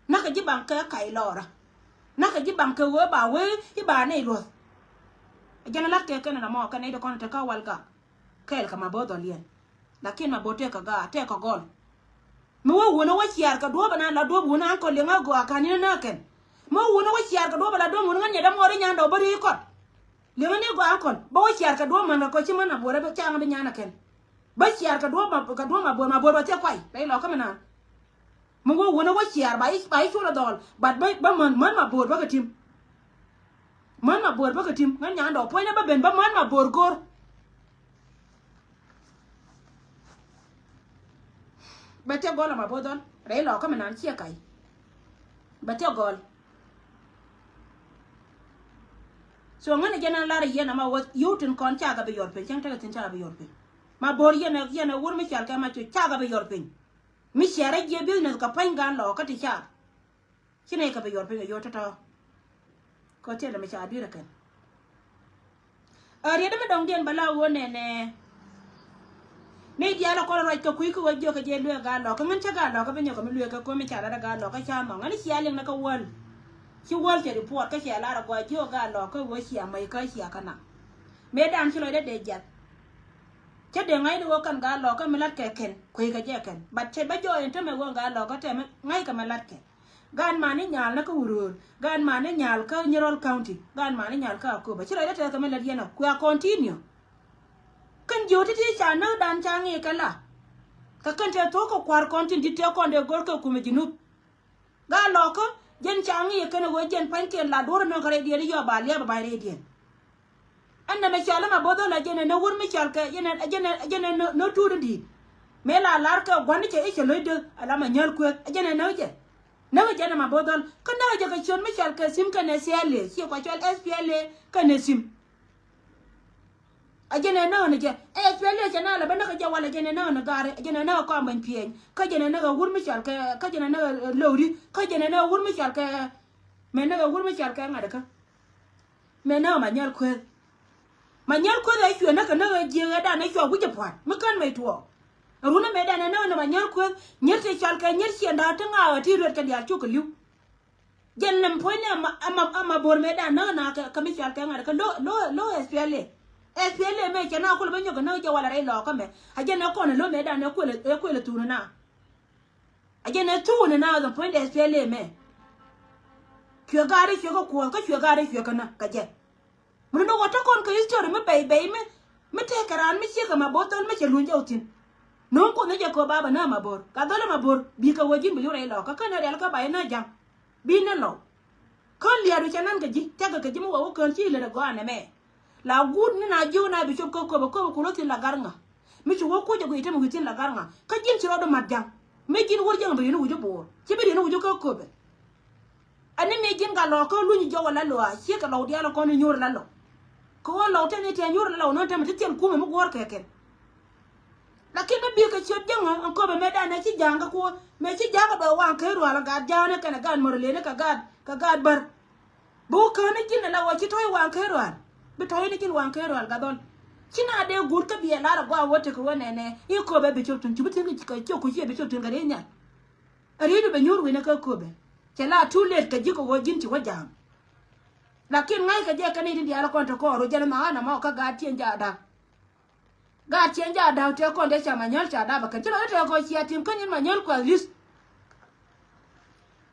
Nak kɛ ji̱ baŋ kɛ kac lɔɔra. Nak kɛ ji̱ baŋ kɛ wee ba wee i̱ ba nɛy luɔth. A jɛn a lat kɛ kɛn a na mɔ kɛn a i̱ dee kɔn te ka wal gak. Kɛɛl kɛ ma bo̱o̱th dhɔl yɛn. Lakin ma bo̱o̱th tëëk kɛ gaat tëëk kɛ gɔl. Mi wä wun a wä ciaar kɛ duɔ̱ɔ̱p ɛnan la duɔ̱ɔ̱p wun a ankɔl liŋ a gɔaa ka̱n in a nääk kɛn. Mi wä wun a wä ciaar kɛ duɔ̱ɔ̱p ɛla duɔ̱ɔ̱p wun ŋän nyɛ däm ɣɔr i̱ nyan dɔw bä ri̱i̱ kɔt. Liŋ a ni gɔaa ankɔl bä wä ciaar kɛ duɔ̱ɔ̱p män kɛ kɔc ci män a buɔ̱r a bä ca̱a̱ŋ a bi nyan a kɛn. Bä ciaar kɛ duɔ̱ɔ̱p ma kɛ duɔ̱ɔ̱p ma buɔ̱r ma buɔ̱r bä thiɛ kuay rɛy lɔkä mi naan. Mi wä wun a wä ciaar ba i̱ ba i̱ col a dhɔl but bä bä män män ma buɔ̱r bä kɛ tim. Män ma buɔ̱r bä kɛ tim ŋän nyan dɔw puɔ̱ny na bä ben bä män ma buɔ̱r go̱r. Bɛ thiɛ gɔl ama bo̱o̱th dhɔl rɛy lɔkä mi nan ciɛ ka̱y. Bɛ thiɛ gɔl. So ŋän jɛ nan lar yɛn ama wä yio̱w tin kɔn cakɛ bi yɔr piny cäŋ tekɛ thin cakɛ bi yɔr piny. Ma bo̱o̱r yɛn yɛn wur mi cɔal kɛ ma cu cakɛ bi yɔr piny. Mi ciɛ rɛy jiɛ business kɛ pa̱ny gan lɔkä ti car. Ci nɛy kɛ bi yɔr piny a yɔr tɔ̱tɔ̱. Kɛ tiɛt mi ca dui̱r ɛ kɛn. Ɛ riet mi dɔ̱ŋdiɛn bɛ la ɣöö nɛnɛ. Nɛy diaal ɛ kɔn ruac kɛ kui̱ kä ɣöö jiök kɛ jɛ lueek gaa lɔkä ŋän cä gaa lɔkä bi nyɔk kɛ mi lueek kɛ ko̱mi ca lat ɛ gaa lɔkä ca nhɔk ŋän cia liŋ ni kä wäl. Ci wäl cɛ report kä cia lar ɛ gɔaa jiök gaa lɔkä ɣöö cia mac kä cia kä naŋ. Mëë dan ci lɔcdä dee jiath. Cä dee ŋa̱cni ɣöö kɛn gaa lɔkä mi latkɛ kɛn kueckɛ jɛ kɛn but cɛ bä jɔɔc ɛn tämɛ ɣöö gaa lɔkä tɛmɛ ŋa̱ckɛ mi latkɛ. Gaat mani nyal ni kä Wuror, gaat mani nyal kä Nyirol County, gaat mani nyal kä Akobo. Ci rɔy dee tɛth kɛ mi lät yɛn ɔ kua continue. Kɛn jiö ti̱ti̱ ca näk dan ca ŋi̱i̱ kɛ la. Kɛ kɛn tɛ thok kɛ kua̱r kɔn tin di̱t tɛ kɔn dee go̱r kɛ kumɛ Junub. Gaat lɔkä jɛn ca ŋi̱i̱ kɛn ɛ ɣöö jɛn pa̱nykiɛn la duɔ̱r ɛ nöŋ kɛ rɛydiɛn i̱ yɔ ba liɛp ɛ ba̱ny rɛydiɛn. Ɛn nɛmɛ cɔal ɛmɛ bo̱th ɣän la jɛn ɛ nä wur mi cɔal kɛ jɛn ɛ jɛn ɛ jɛn ɛ nä tuut in di̱i̱t. Mëë la lar kɛ gua̱n ni cɛ i̱ cɛ lo̱cdä ala ma nyäl kueth ɛ jɛn ɛ näk jɛ. Näk jɛn ɛmɛ bo̱th ɣän kä näk jɛ kɛ ciöt mi cɔal kɛ thim kɛnɛ C L A ciɛ kua cɔal S P L A kɛnɛ thim. Ɛ jɛn ɛ näk ni jɛ ɛ S P L A cɛ na la bä näk jɛ wal ɛ jɛn ɛ näk ni gaari ɛ jɛn ɛ näk kɔam bɛny piɛny kä jɛn ɛ näk ɛ wur mi cɔal kɛ kä jɛn ɛ näk ɛ lowri kä jɛn ɛ näk ɛ wur mi cɔal kɛ mɛ näk ɛ wur mi cɔal kɛ ŋa̱t kä. Mëë näk ma nyal kueth. Ma nyal kueth ɛ cuɛ näk kɛ näk ɛ jiëk ɛ dan ɛ cua wi̱c ɛ pua̱t mi kän mɛ tuɔɔk. Ɛ run ɛ mëë dan ɛ näk ni ma nyal kueth nyier ti cɔal kɛ nyier ciɛnda ti ŋaawɛ ti ruet kɛ diaal cuk kɛ li̱w. Jɛn nɛm puɔ̱nyni ama, ama, ama bo̱r mëëdan näk na kɛ, kɛ mi cɔal kɛ ŋa̱t kɛ lo̱, lo̱, lo̱ S P L A. S P L A mɛ cɛ na kulɛ bä nyɔk kɛ näk jɛ walɛ rɛy lɔɔkä mɛ. A jɛn ɛ kɔn ɛ lo̱ mëëdan ɛ kuël, ɛ kuël ɛ thuun ɛ na. A jɛn ɛ thuun ɛ na dhɔm puɔ̱nydɛ S P L A mɛ. Cuɛ gaat ɛ cuɛ kɛ kuɔth kä cuɛ gaat ɛ cuɛ kɛ näk kɛ jɛ. Mun ni wä te kɔn kɛ history mi bɛy bɛy mi, mi tekɛ raan mi ciek kɛ ma bo̱r thol mi cɛ luny jɔw thin. No̱o̱ŋ kuoth ni jɛ kɛ baba na ma bo̱r. Ka dhol ma bo̱r bi kɛ wä ji̱n bi yur rɛy lɔɔkä kä ni rial kä ba inä ja̱ŋ. Bi ni lɔw. Kän lia̱a̱du cɛ nan kɛ ji̱, tɛkɛ kɛ ji̱ mi wä wä kään ci lät ɛ gɔaa nɛmɛ. La guut ni na ji̱ wä na bi cop kä köpɛ, köpɛ ku lo̱ thi̱n la gar ŋa. Mi ci wä kuc ɛ guiy i̱ te mi wi̱i̱ thi̱n la gar ŋa. Kä ji̱n ci rɔɔdu mat ja̱ŋ. Mi ji̱n wä riɛŋ bi ri̱n wi̱c i̱ bo̱o̱r. Ci bi ri̱n wi̱c i̱ kä köpɛ. Ani mi ji̱n gat lɔɔk kä luny jɔwä la lɔa, ciek kɛ lɔw diaal kɔn i̱ nyuur la lɔ. Kɛ ɣöö lɔw tɛn i̱ tɛn nyuur la lɔw nɔn tɛmɛ ti thil kumɛ mi guɔ̱ɔ̱r kɛ kɛn. Lakin mi bikɛ ciöt jäŋä ɛn köpɛ mëëdan ɛ ci ja̱a̱ŋ kä kuɔth, mëë ci ja̱a̱ŋ kɛ bɛ waŋ ker rual ɛ gat ja̱a̱ŋ ni kɛnɛ gat mörɛ lëni kɛ gat, kɛ gat bär. Bi wä kään ni ji̱n ɛ la ɣöö ci tɔ̱ɔ̱c waŋ ker rual. Bi tɔ̱ɔ̱c ni ji̱n waŋ ker rual gat dhɔl. Ci na dee guut kä biɛ lar ɛ gɔaa wä tekɛ wä nɛnɛ i̱ köpɛ bi ciöt tun cu bi thi̱n kɛ ciök ku ciɛ bi ciöt tun kɛ ri̱c nhial. Ɛ ri̱c bi bɛ nyuur wi̱nɛ kä köpɛ. Cɛ la too late kɛ ji̱ kɛ ɣöö ji̱n ci wä ja̱a̱ŋ. Lakin ŋa̱ckɛ jɛ kɛn i̱ tin diaal kɔn te kɔɔr ru jɛn maana mɔ kä gaat tiɛn jaada. Gaat tiɛn jaada tëë kɔn dee ca ma nyäl ca dap ɛ kɛn ci lɔ i̱ tëë kɔn cia tim kä nyin ma nyäl kuath li̱th.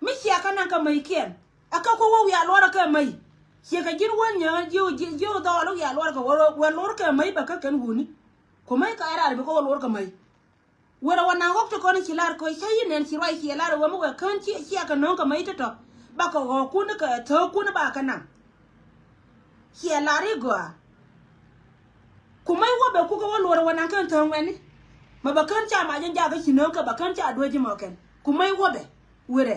Mi cia kä naŋ kä mäy kiɛn ɛ kä kuä wä wiaa luɔrä kɛ mäy. Ciɛ kɛ ji̱n wä nyäl ji̱ ji̱ ji̱ dhɔɔl wiaa luɔrä kɛ wä wä luɔrä kɛ mäy bɛ kä kɛn wuni. Ku mäy ka ɛ raar bi kä wä luɔrä kɛ mäy. Wërɛ wä naŋ ɣɔk ti kɔn ci lar köc cä yi nɛn ci ruac ciɛ lar wä mi wɛ kään ciɛ ciɛ kɛ no̱o̱ŋ kɛ mäc tɔ̱tɔ̱. Bakɛ ɣɔɔkun kɛ thöökun bakɛ naŋ. Ciɛ lar i̱ gɔaa. Ku mäc wä bɛ kukɛ wä luɔrɛ wä naŋ kään thööŋ wɛni. Mɛ bɛ kään ca mac in jakä ci no̱o̱ŋ kɛ bɛ kään ca duäc ji̱ mɔ kɛn ku mäc wä bɛ. Wërɛ.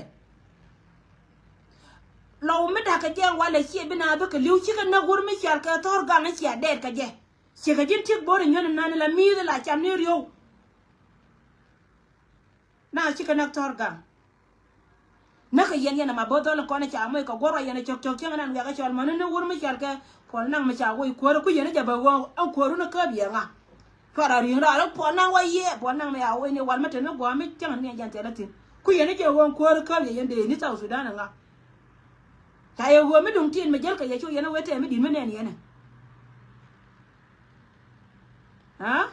Lɔw mi da̱kɛ jɛ walɛ ciɛ bi na bikɛ li̱w cikɛ näk wur mi cial kɛ thɔr gaŋ i̱ cia dɛɛt kɛ jɛ. Cikɛ ji̱n tiek bo̱r inyuɛn inan ila mi̱i̱th ila cam ni ri̱o̱w. Na cikɛ näk thɔr gaŋ. Näkɛ yɛn yɛn ama bo̱th dhɔl in kɔn ica moc kɛ guɔ̱r wa yɛn icɔk cɔk cieŋ inan wiakä cɔl mäni ni wur mi cɔal kɛ puɔl naŋ mi ca woc kuäärä ku yɛn i̱ jɛ bɛ ɣöö ɛn kuäärun i̱ käp yɛ ŋa. Cuarɛ ri̱i̱ŋ raar i̱ puɔl naŋ wa yiëë puɔl naŋ mi ca woc ni wal mi te ni gua̱a̱m mi cäŋ ni yɛn jɛn thilɛ thi̱n ku yɛn i̱ jɛ ɣöö ɛn kuäärä käp yɛ yɛn dee ni South Sudan i̱ ŋa. Ca yɛ ɣöö mi duŋ tin mi jäl kɛ yɛ cu yɛn i̱ wee tɛɛ mi di̱t mi nɛn yɛn i̱. Aa?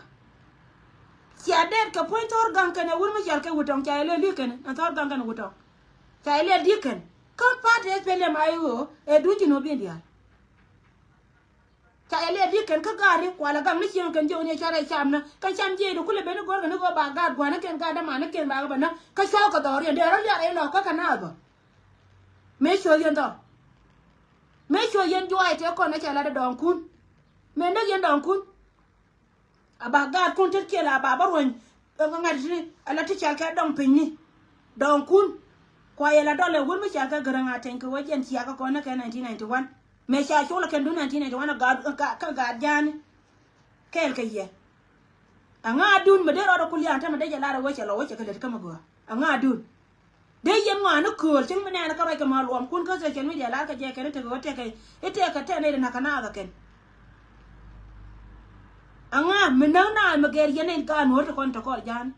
Cia dɛɛt kɛ puɔ̱ny thɔr gaŋ kɛn ɛ wur mi cɔal kɛ wutɔŋ ca yɛ lɛ li̱k kɛn ɛ thɔr gaŋ kɛn wutɔŋ. Ca yɛ lɛ li̱k kɛn kä party ɛ pɛlɛ ma i̱ ɣöö ɛ duc ji̱n ɣöö biɛn diaal. Ca yɛ liɛt di̱t kɛn kä gaat ri kualɛ gam ni cieŋ kɛn jiök ni cuarɛ cam ni kä cam jiɛc di kulɛ ben ni go̱rkɛ ni ɣöö ba gaat gua̱n ni kɛn gaat däman ni kɛn ba ɣä bä näk kä cua̱ kɛ dhɔriɛn dee rɔ liar rɛy lɔ̱k kä kɛ naath bä. Mëë cuɔ̱th yɛn dhɔr. Mëë cuɔ̱th yɛn juaac tëë kɔn ni cɛ lat ɛ dɔɔŋkun. Mëë näk yɛn dɔɔŋkun. A ba gaatkun tet kiɛ la ba bä ruɔ̱ny. Ɛ ŋa̱t ti a la ti cal kɛ dɔŋ pinyni. Dɔɔŋkun. Kua yɛ la dɔl ɛ wur mi cal kɛ gärä ŋa̱t tɛny kɛ wä jɛn ciakä kɔn ni kɛ nineteen ninety one. Mëë ca col kɛn dun nineteen ninety one a gaat, ka, ka gaat ja̱a̱ni. Kɛɛl kɛ yɛ. Aŋa dun mi dee rɔɔdɛ kulian tämɛ dee jɛ lar a wecɛ lɔ wecɛ kɛ lät kä mi gɔaa. Aŋa dun. Dee yɛn ŋɔaani kööl cäŋ mi nɛɛni kä ruac kɛ ma luɔmkun kä social media lar kɛ jɛ kɛn i̱ tekɛ wä tekɛ i̱ tekɛ tɛn i̱ ri nakä naath ɛ kɛn. Aŋa mi näk naath mi gɛɛr yɛn in ka nuɔ̱ɔ̱r ti kɔn tɛ kɔr ja̱a̱ni.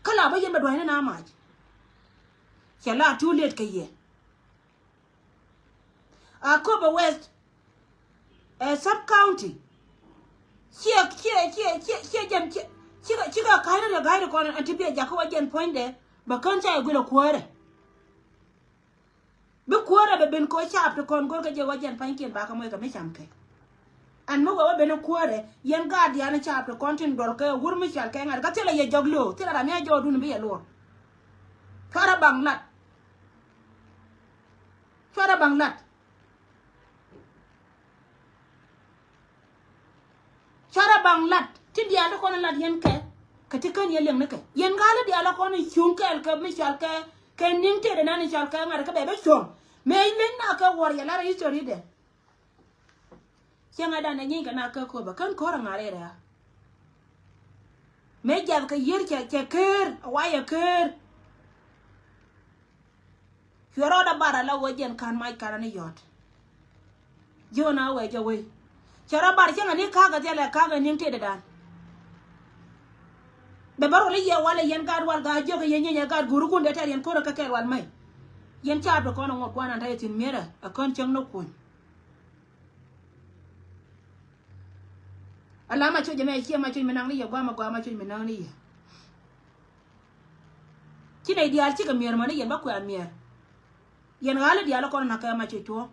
Kä la bä yɛn bɛ dua̱cni na mac. Cɛ la too late kɛ yɛ. Akobo West ɛ sub county. Ciɛ ciɛ ciɛ ciɛ ciɛ jɛn ciɛ cikɛ cikɛ ka̱cni rɛ ga̱cni kɔn ɛn ti biɛ jakä wä jɛn puɔ̱nydɛ bɛ kän ca yɛ guilɛ kuäärɛ. Bi kuäärɛ bɛ ben kɛ wä caap ti kɔn go̱rkɛ jɛ wä jɛn pa̱nykiɛn bakɛ moc kɛ mi camkɛ. Ɛn mi wee wä ben kuäärɛ yɛn gaat diaal ni caap ti kɔn tin duɔl kɛ wur mi cɔal kɛ ŋa̱t kä thilɛ yɛ jɔk lo̱o̱ thilɛ ram yɛ jɔɔdun bi yɛ luɔr. Cuarɛ baŋ lat. Cuarɛ baŋ lat. Cuarɛ baŋ lat ti diaal ti kɔn lat yɛn kɛ kɛ ti kän yɛn liɛŋ ni kɛ yɛn ga̱a̱l ti diaal ti kɔn cuŋ kɛɛl kɛ mi cɔal kɛ kɛ niŋ tëëdɛ nan cɔal kɛ ŋa̱t kɛ bɛ bɛ cuɔ̱ŋ. Mëë liŋ na kɛ wuɔr yɛ lar history dɛ. Cieŋɛ dan ɛ nyiny kɛ na kä köpä kän ko̱r ɛ ŋa̱r ɛ rɛ̈. Mëë jath kɛ yiër cɛ cɛ ker ɛ wayɛ ker. Cuɛ rɔɔdɛ bar ala wä jɛn ka̱n mac ka̱n ani yɔ̱t. Ji̱ ɣän a wee jɛ wei. Cɛ rɔ bar cäŋ ani ka̱a̱k a thialɛ ka̱a̱k a ni̱ŋ tëëdɛ dan. Bɛ bä rol i̱ yɛ wal ɛ yɛn gaat wal gaat jiök ɛ yɛn nyieny ɛ gaat go̱o̱rikun dee tɛr yɛn ko̱r ɛ kä kɛɛl wal mɛy. Yɛn ca bi kɔn ɛ ŋuɔk guanan ta̱yɛ thi̱n mi̱erɛ ɛ kään cäŋ ni kuny. Ala ma coc ɛmɛ ciɛ ma coc mi naŋ ni yɛ, guamɛ guamɛ coc mi naŋ ni yɛ. Ci nɛy diaal cikɛ mi̱er mɔ ni yɛn bä kuɛ a mi̱er. Yɛn ɣa̱l i̱ diaal ikɔn inakɛ ma coc tuɔ̱ɔ̱ŋ.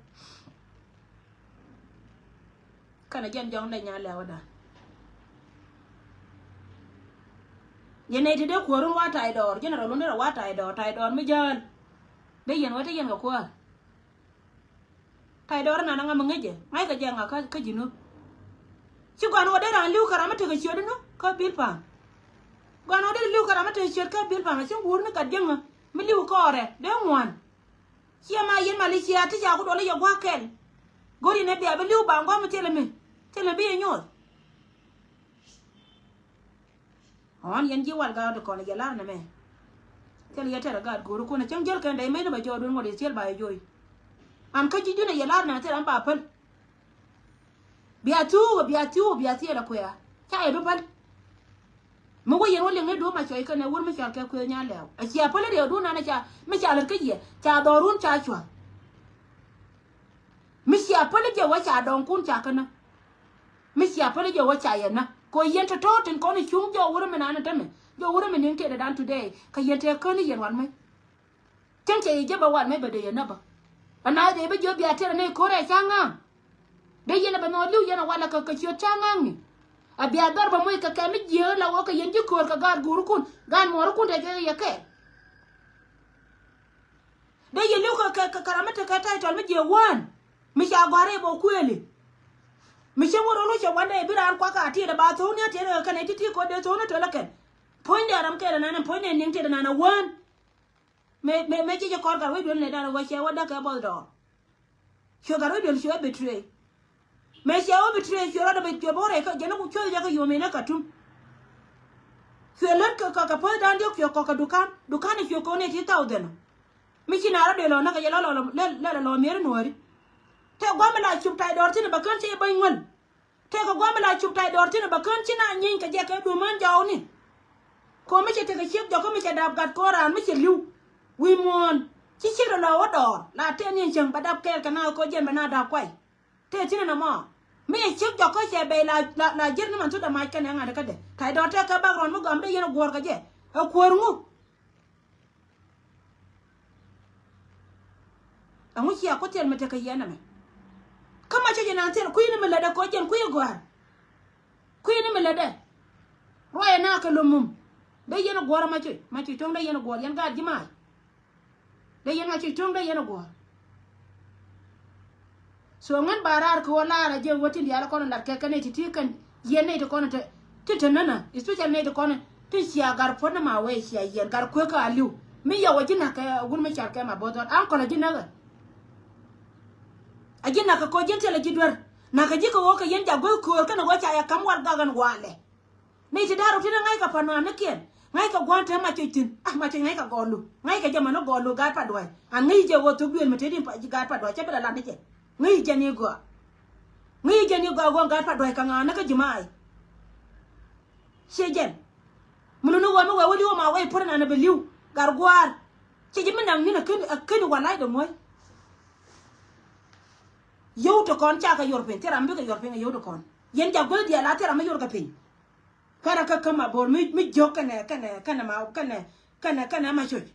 Kɛnɛ jɛn jɔŋ dee nya lɛwä dan. Yɛn nɛy ti dee kuäärun wa tay dɔɔr, general wun dee rɛ wa tay dɔɔr, tay dɔɔr mi jäl. Dee yɛn wä te yɛn kɛ kuäär. Tay dɔɔr inan aŋa mi ŋäcɛ ŋa̱ckɛ jɛ ŋa kä, kä ji̱n ɣöö ci gua̱n ɣöö dee raan li̱w kɛ ram mi tekɛ ciöt inɔ kä bil pa̱a̱m. Gua̱n ɣöö dee li̱w kɛ ram mi tekɛ ciöt kä bil pa̱a̱m a cieŋ wuur ni gat jiäŋä mi li̱w kɔɔrɛ dee ŋuan. Ciɛ ma yɛn mali cia ti ca ku duɔl i̱ yɛ gua̱a̱k kɛl. Go̱ri nɛ bia bi li̱w ba ŋuam mi thilɛ mi, thilɛ mi bi yɛ nyuɔth. Ɣɔ̱n yɛn ji̱ wal gaat kɔn yɛ lar nɛmɛ. Thil yɛ tɛr gaat go̱o̱r kun a cäŋ jäl kɛn dɛy mec ni bɛ jɔɔdun ŋuɔt yɛ thil ba yɛ jo̱o̱y. An kä ji̱ jun a yɛ lar nɛmɛ thil an ba päl. Bia thuuk bia thiuk bia thil a kuɛɛr ca yɛ bi päl. Mi wä yɛn wä liŋ ni duɔ̱ɔ̱p ma cuɔy kɛn ɛ wur mi cɔal kɛ kuëë nya lɛɛw a cia päl riɛwdun an a ca mi ca lät kä yɛ ca dhɔrun ca cua̱th. Mi cia päl jɛ wä ca dɔŋkun ca kä nä. Mi cia päl jɛ wä ca yɛ nä kɛ yɛn tɔ̱tɔ̱ tin kɔn i̱ cuŋ jɔw wurä mi nan i̱ tämɛ jɔw wurä mi niŋ tëëdɛ dan today. Kä yɛn tëë kän i̱ yɛn wal mec. Cäŋ cɛ yɛ jɛ bä wal mec bä dee yɛ nä bä. Ɛ na dee bä jiö bia tëëdɛ ni ko̱rɛ ca ŋa̱a̱ŋ. Dee yɛn ɛ bä nhɔɔk li̱w yɛn ɛ walɛ kɛ kɛ ciöt ca ŋa̱a̱ŋ ni. A bia dhɔr bä moc kɛ kɛ mi jiö la wä kɛ yɛn ji̱ köör kɛ gaat guurikun gaat muɔɔrikun tɛ jɛ yɛ kɛɛl. Dee yɛ li̱w kɛ, kɛ, kɛ, kɛ ram mi tekɛ title mi jiɛ wään. Mi ca gɔ̱a̱r rɛy bä kuëëli. Mi cä wä rol wä cɛ wandɛ i̱ bi raan kuak a tiɛɛdɛ ba tho̱o̱ni a tiɛɛdɛ kɛ kɛn ɛ ti̱ti̱ kɔn dee tho̱o̱ni tölä kɛn. Puɔ̱nydɛ ram kɛɛl ɛnan ɛn puɔ̱nydɛ niɛŋ tiɛɛdɛ nan ɛ wään. Mëë, mëë, mëë ci jɛ kɔr gat wec duel nɛ dan ɛ wä cɛ wä däk kɛ buɔth dɔɔr. Cuɛ gat wec duel cuɛ betray. Mëë cɛ wä betray cuɛ rɔɔdɛ bɛ cuɛ bä wä rɛy kä jɛn ni ku cuɛ jɛ kä yom in ɛ Katum. Cuɛ lät kɛ, kɛ, kɛ puɔ̱th dan diɔk cuɛ kɔk kɛ dukan. Dukan ɛ cuɛ kɔn ɛ ti thousand. Mi ci na rɔ dee lɔ näk kɛ jɛ lɔ lɔ lɔ lɔ lɔ mieri nuɔri. Tëë guam mi la cup tay dɔɔr thin bɛ kän ci bäny ŋuäl. Tëë kɛ guam mi la cup tay dɔɔr thin bɛ kän ci na nyiny kɛ jɛ kɛ duumän jɔwni. Kɔ mi cɛ tekɛ ciek jɔkä mi cɛ dap gat kɔn raan mi cɛ li̱w. Wi̱i̱ muɔ̱ɔ̱n ci ciek rɔ lɔ wä dɔɔr la tëë ni cäŋ bɛ dap kɛɛl kɛ na kɔ jiɛn bɛ na dap kuay. Tëë thin nɔmɔ mi cɛ ciek jɔkä cɛ bɛy la, la, la jier ni man thut dɛ mac kɛnɛ ŋa̱t kädɛ tay dɔɔr tëë kɛ bak rɔn mi gɔam dee yɛn ɛ guɔ̱ɔ̱r kɛ jɛ. Ɛ kuäär ŋu? Ɛŋu cia ku thil mi tekɛ yɛn ɛmɛ? Kä ma cä jɛ naan thil kui̱ni mi lätdɛ kɔ jɛn kui̱ gɔ̱a̱r. Kui̱ni mi lätdɛ. Ruacɛ na kɛ lom mum. Dee yɛn guɔ̱r ma cuc, ma cuc to̱ŋ dee yɛn guɔ̱r yɛn gaat ji̱ mac. Dee yɛn ma cuc to̱ŋ dee yɛn guɔ̱r. So ŋän ba raar kɛ wä laar a jɛ wä tin diaal kɔn lat kɛ kɛ nɛy ti ti kɛn yɛn nɛy ti kɔn ti ti nänä especially nɛy ti kɔn ti cia gar puɔ̱t ni ma wee cia yɛn gar kuekä a li̱w. Mi yɛ wä ji̱ nak kɛ wun mi car kɛ ma bo̱th ɣän aŋ kɔl a ji̱ näk ɛ. A ji̱ nak kɛ kɔ ji̱n thil a ji̱ duer nak kɛ ji̱ kɛ ɣöö kɛ yɛn jak guäth köör kɛn ɣöö ca yɛ ka̱m wal gak ɣän walɛ. Nɛy ti da̱r rɔ ti ni ŋa̱ckɛ pa̱n nua̱a̱n ni kiɛn. Ŋa̱ckɛ gua̱n te mac cuc thi̱n. Ah, mac cuc ŋa̱ckɛ gɔɔlu. Ŋa̱ckɛ jɛ män ni gɔɔlu gaat pa̱t dua̱c. A ŋäc jɛ ɣöö thok duëël mi te di gaat pa̱t dua̱c cä bi la lat ni jɛ. Ŋäc jɛ ni gɔaa. Ŋäc jɛ ni gɔaa ɣöö gaat pa̱t dua̱c kɛ ŋa̱a̱n ni kä ji̱ ma̱a̱c. Ciɛ jɛn. Mi luni ɣöö mi wee wä li̱w ma wee i̱ pär nan a bi li̱w. Gat gua̱a̱r. Ciɛ ji̱ mi naŋ ni̱n a ken, a ken wä la̱c dɛ ŋuäc. Yio̱w ti kɔn cakɛ yuɔr piny. Thil ram bikɛ yuɔr piny a yio̱w ti kɔn. Yɛn jak guäth diaal a thil ram mi yuɔr kɛ piny. Kuɛrɛ kä kä ma bo̱o̱r mi, mi jiök kɛnɛ, kɛnɛ, kɛnɛ ma, kɛnɛ, kɛnɛ, kɛnɛ ma coc.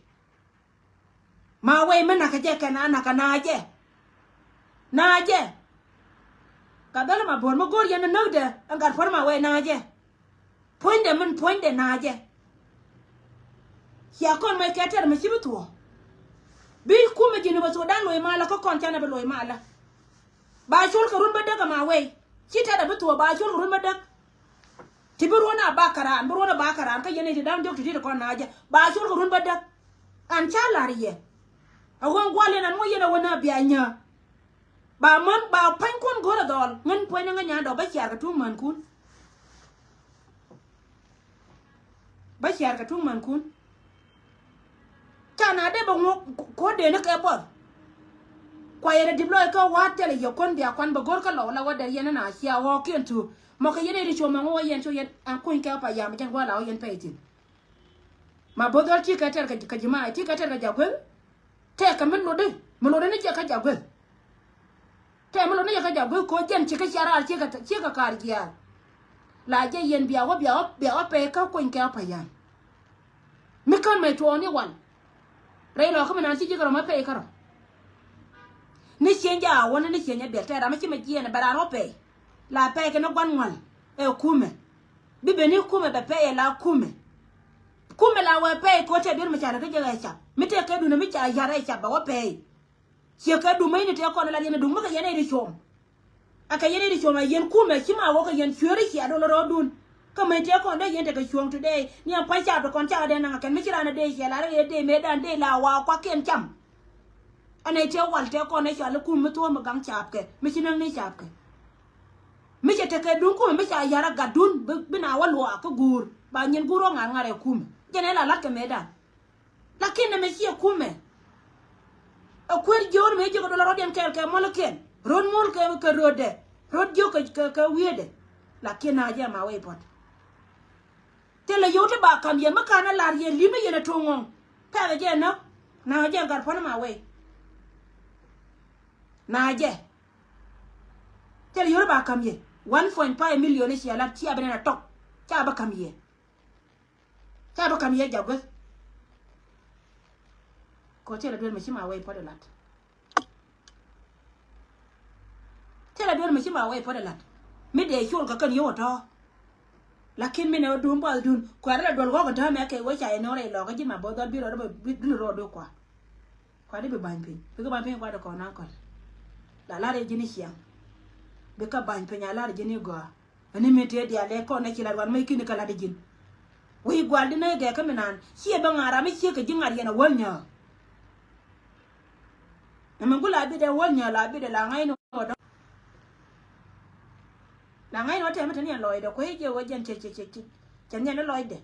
Ma wɛy mi nakä jɛ kɛnɛ a nakä nakä jɛ. Nakä jɛ. Ka dhɔl ma bo̱o̱r mi go̱o̱r yɛn näkdɛ ɛn gat puɔ̱r ma wɛy nakä jɛ. Puɔ̱nydɛ min puɔ̱nydɛ nakä jɛ. Cia kɔn mɛc kɛ tɛr mi ci bi thuɔ̱ɔ̱. Bi kumɛ ji̱n bä Sudan lo̱c malä kä kɔn canɛ bi lo̱c malä. Ba col kɛ run bädäk ɛma wɛy. Ci tɛt ɛ bi thuɔ̱ɔ̱ ba col kɛ run bädäk. Ti bi ruɔ̱n a bak kɛ raan, bi ruɔ̱n a bak kɛ raan, kä yɛn i̱ ti da̱ŋ diɔ̱k ti ti ti kɔn na̱a̱cä. Ba col kɛ run bädäk. An ca la̱r yɛ. A ɣöö gua̱l yɛn an ŋuɔ yɛn a wä na bia nyääk. Ba män, ba pa̱nykun go̱r a dhɔl. Ŋän puɔ̱ny ni ŋä nyan dɔk bä ciar kɛ tuŋ mänkun. Bä ciar kɛ tuŋ mänkun. Ca na dee bɛ ŋuɔk ko̱r dee ni kɛ buɔth. Kua yɛn a dip lɔc kä wa̱a̱t thilɛ yɛ kuän bia kuan bɛ go̱r kä lɔw la wä dee yɛn ni na cia ɣɔɔkiɛn thuuk. Mɔ kɛ yɛn i̱ ri cuɔ mɛ ŋuɔ yɛn cu yɛn an kuny kɛ pa yam jɛn gua̱a̱ la wä yɛn pɛy thi̱n. Ma bo̱th dhɔl ti kɛ tɛr kɛ, kɛ ji̱ ma ti kɛ tɛr kɛ ja̱ gueth. Tɛkɛ mi lotdi, mi lotdi ni ciɛ kä jak gueth. Tɛkɛ mi lotdi ni ciɛ kä jak gueth kɛ ɣöö jɛn ci kä cia raar ciek kɛ, ciek kɛ kaar jiaar. La jɛ yɛn bia wä, bia wä, bia wä pɛy kä kuny kɛ wä pɛy yan. Mi kän mɛ tuɔɔk ni wal. Rɛy lɔkä mi naan ci ji̱ kärɔ̱ mɛ pɛy kärɔ̱. Ni cieny jɛ a wä ni cieny jɛ biɛl tɛɛr ram mi ci mɛ jiɛɛn bɛ raan wä pɛy. La pɛy kɛ ni gua̱n ŋual ɛ kumɛ. Bi ben ni kumɛ bɛ pɛy ɛ la kumɛ. Kumɛ la wee pɛy kɛ ɣöö tɛk duer mi ca lät kä jɛ ɛ cap. Mi tɛk kɛ duundɛ mi ca ya̱r ɛ cap bɛ wä pɛy. Ciɛ kɛ duŋ mäcni tëë kɔn lat yɛn ɛ duŋ mi kɛ yɛn ɛ ri cuɔ̱ɔ̱ŋ. Ɛ kɛ yɛn ɛ ri cuɔ̱ɔ̱ŋ ɛ yɛn kumɛ ci ma wä kɛ yɛn cueeri cia dolä rɔɔdun. Kä mäc tëë kɔn dee yɛn tekɛ cuɔ̱ɔ̱ŋ today. Ni ɛn pa̱ny caap ti kɔn cakɛ dee naŋ ɛ kɛn mi ci raan ɛ dee ciɛ lat rɛy ɛ dee mëëdan dee la wa kuakiɛn cam. Ɛ nɛy tëë wal tëë kɔn ɛ cɔal i̱ kum mi thuɔ̱ɔ̱m ɛ gaŋ caapkɛ mi ci näk ni caapkɛ. Mi cɛ tekɛ duŋ kumɛ mi ca ya̱r ɛ gatdun bi, bi na wä luaak kä guur ba nyin guur wä ŋa̱r ŋa̱r ɛ kumɛ. Jɛn ɛ la la̱t kɛ mëëdan. Lakin nɛmɛ ciɛ kumɛ. Ɛ kuer jiöör mëë jiök ɛ duɔl rɔ̱diɛn kɛɛl kɛ muɔlkiɛn. Röt muɔl kɛ, kɛ rötdɛ. Röt jiök kɛ, kɛ, kɛ wi̱i̱dɛ. Lakin na jɛ ma wee puɔ̱t. Thilɛ yio̱w ti ba ka̱m yɛn mi ka̱n ɛ la̱r yɛn li̱m ni yɛn ɛ to̱ŋ ŋɔ̱ŋ. Pɛ̈th ɛ jɛ nä. Na jɛ gat puɔ̱n ma wee. Na jɛ. Thilɛ yio̱w ti ba ka̱m yɛ. One point five million i̱ cia la̱t cia bi nɛn ɛ tɔk. Ca bi ka̱m yɛ. Ca bi ka̱m yɛ jak gueth. Kɛ ɣöö thilɛ duel mi ci ma wee puɔ̱t ɛ la̱t. Thilɛ duel mi ci ma wee puɔ̱t ɛ la̱t. Mi dee col kɛ kɛn yio̱w ɛ tɔ̱. Lakin mi nɛ ɣöö duun buathduun kuɛ rɛ la duɔl ɣɔ̱k ɛ täämɛ kɛ ɣöö ca yɛ nɔɔk rɛy lɔkä ji̱n ma bo̱th dhɔl bi rɔɔdɛ bi, bi, bi rɔɔdu kua. Kua̱ri bi ba̱ny piny. Bikɛ ba̱ny piny kua̱ri kɔn na̱ŋ kɔl. La la̱r yɛ ji̱n i̱ ciaŋ. Bikɛ ba̱ny piny a la̱r ji̱n i̱ gɔaa. Ɛn ni mi tëë diaal ɛ kɔn ɛ ci lat wan mec ki̱n kɛ lat ji̱n. Wec gua̱l di nɛ gɛɛ kä mi naan ciɛ bä ŋa̱r ram mi ciek kɛ ji̱ ŋa̱r yɛn a wäl nyääk. Ɛmɛ gul a bitdɛ wäl nyääk la bitdɛ la ŋa̱c ni ɣɔdɔ. La ŋa̱c ni ɣɔdɔ tɛmɛ te ni ɛn lɔcdɛ kuec jɛ wä jɛn cɛ cɛ cɛ cɛ cɛ nhiɛn ni lɔcdɛ.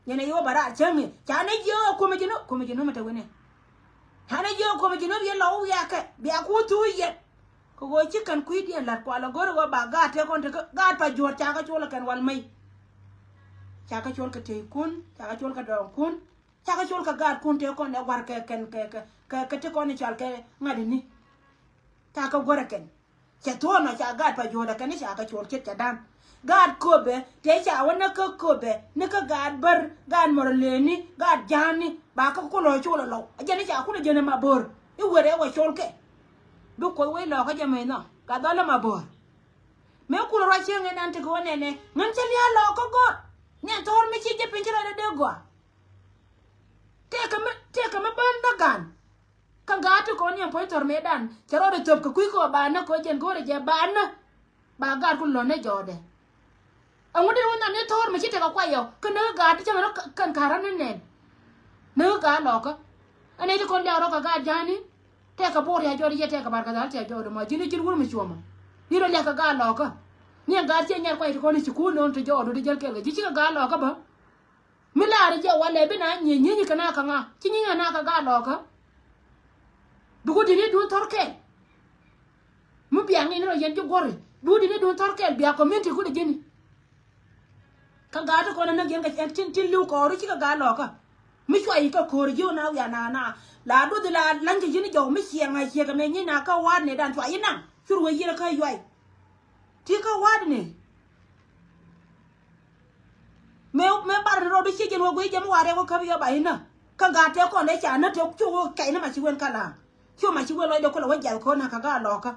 Yɛn a yi wä bä raar cäŋ i̱ ca nɛ jiök ɛ kuɔmɛ ji̱n ɔ kuɔmɛ ji̱n ɔ mɛ te wen ɛ. Ca nɛ jiök ɛ kuɔmɛ ji̱n ɔ bi yɛn lɔw wiakɛ bia kuth thuuc yɛn. Kɛ ɣöö ci kɛn kui̱diɛn la̱t kua lɔ go̱r ɣöö ba gaat tëë kɔn tekä gaat pa juɔ̱ɔ̱r ca kɛ col kɛ kɛn wal mec. Ca kɛ col kɛ tëëkun, ca kɛ col kɛ dɔɔŋkun, ca kɛ col kɛ gaatkun tëë kɔn ɛ gua̱r kɛ kɛn kɛ kɛ kɛ kɛ ti kɔn i̱ cɔal kɛ ŋa̱t ini. Ca kɛ guäär ɛ kɛn. Cɛ thuɔ̱ɔ̱n ɔ ca gaat pa juɔ̱ɔ̱r ɛ kɛn i̱ ca kɛ col ce̱t cɛ da̱a̱n. Gaat köpɛ tëë ca wä näk kä köpɛ ni kä gaat bär, gaat mɔrɔ lëëni, gaat ja̱a̱ni ba kä kulɔ col ɛ lɔw. Ɛ jɛn i̱ ca kulɛ jɛn ɛ ma bo̱o̱r i̱ wër ɛ wä col kɛ. Bi kuoth wec lɔɔkä jɛ mec nhɔ ka dhɔl ɛ ma bo̱o̱r. Mëë kulɛ ruac cieŋ ɛn an tekɛ wä nɛnɛ ŋän cä lia̱a̱ lɔɔkä gɔ̱r. Niɛn thɔɔr mi ci jɛ piny ci ruacdɛ dee gɔaa. Tëëkɛ mi, tëëkɛ mi bän dä gan. Kä gaat ti kɔn niɛn puɔ̱ny thɔr mëëdan cɛ rɔɔdɛ thöp kɛ kui̱ kɛ ɣöö ba nä kɛ ɣöö jɛn go̱o̱rɛ jɛ ba nä. Ba gaat ku lɔ̱n ni jɔɔdɛ. Ɛŋu dee wä nhan ni thɔɔr mi ci tekɛ kuay ɔ kä näk gaat ti cäŋ rɔ kɛn ka̱r rɔ ni nɛn. Näk gaat lɔkä. Ɛ nɛy ti kɔn liak rɔ kɛ gaat ja̱a̱ni. Tɛkɛ bo̱o̱r ya jɔɔdɛ yɛ tɛkɛ bar kɛ dhal tɛk jɔɔdɛ ma ji̱n i̱ ji̱n wur mi cuɔmɔ. Ni rɔ liak kɛ gaat lɔkä. Ni ɛn gaat ciɛ nyar kuay ti kɔn i̱ ci kuun nööŋ ti jɔɔdɛ di jäl kɛl kɛ ji̱ cikɛ gaat lɔkä bä. Mi laari jɛ walɛ bi na nyieny nyieny kɛ na kɛ ŋa ci nyieny kɛ na kɛ gaat lɔkä. Bi ku dini dun thɔr kɛl. Mi bia ŋi̱n rɔ yɛn ji̱ guɔ̱ri bi ku dini dun thɔr kɛl bia community ku dɛ ji̱ni. Kä gaat ti kɔn ɛ näk yɛn kɛ cɛn tin tin li̱w kɔɔri cikɛ gaat lɔkä. Mi cua yi kä ko̱o̱ri ji̱ wä na wiaa na na la duɔthi la la̱ny kɛ ji̱ni jɔw mi ciɛŋ a ciek ɛmɛ nyieny na kä wa̱a̱t nɛy dan cua yi naŋ cur wee yiël kä yuay. Ti kä wa̱a̱dni. Mëë, mëë bar ni rɔɔdu ciec jɛn wä guiy jɛ mi wa̱a̱ rɛw kä käp yɔ ba inä. Kä gaat tëë kɔn dee ca nä tëë cu wä kɛy ni ma ci wen kä la̱a̱ŋ. Cu ma ci wen lɔcdɛ kulɛ wä jiath ko̱n na kä gaat lɔkä.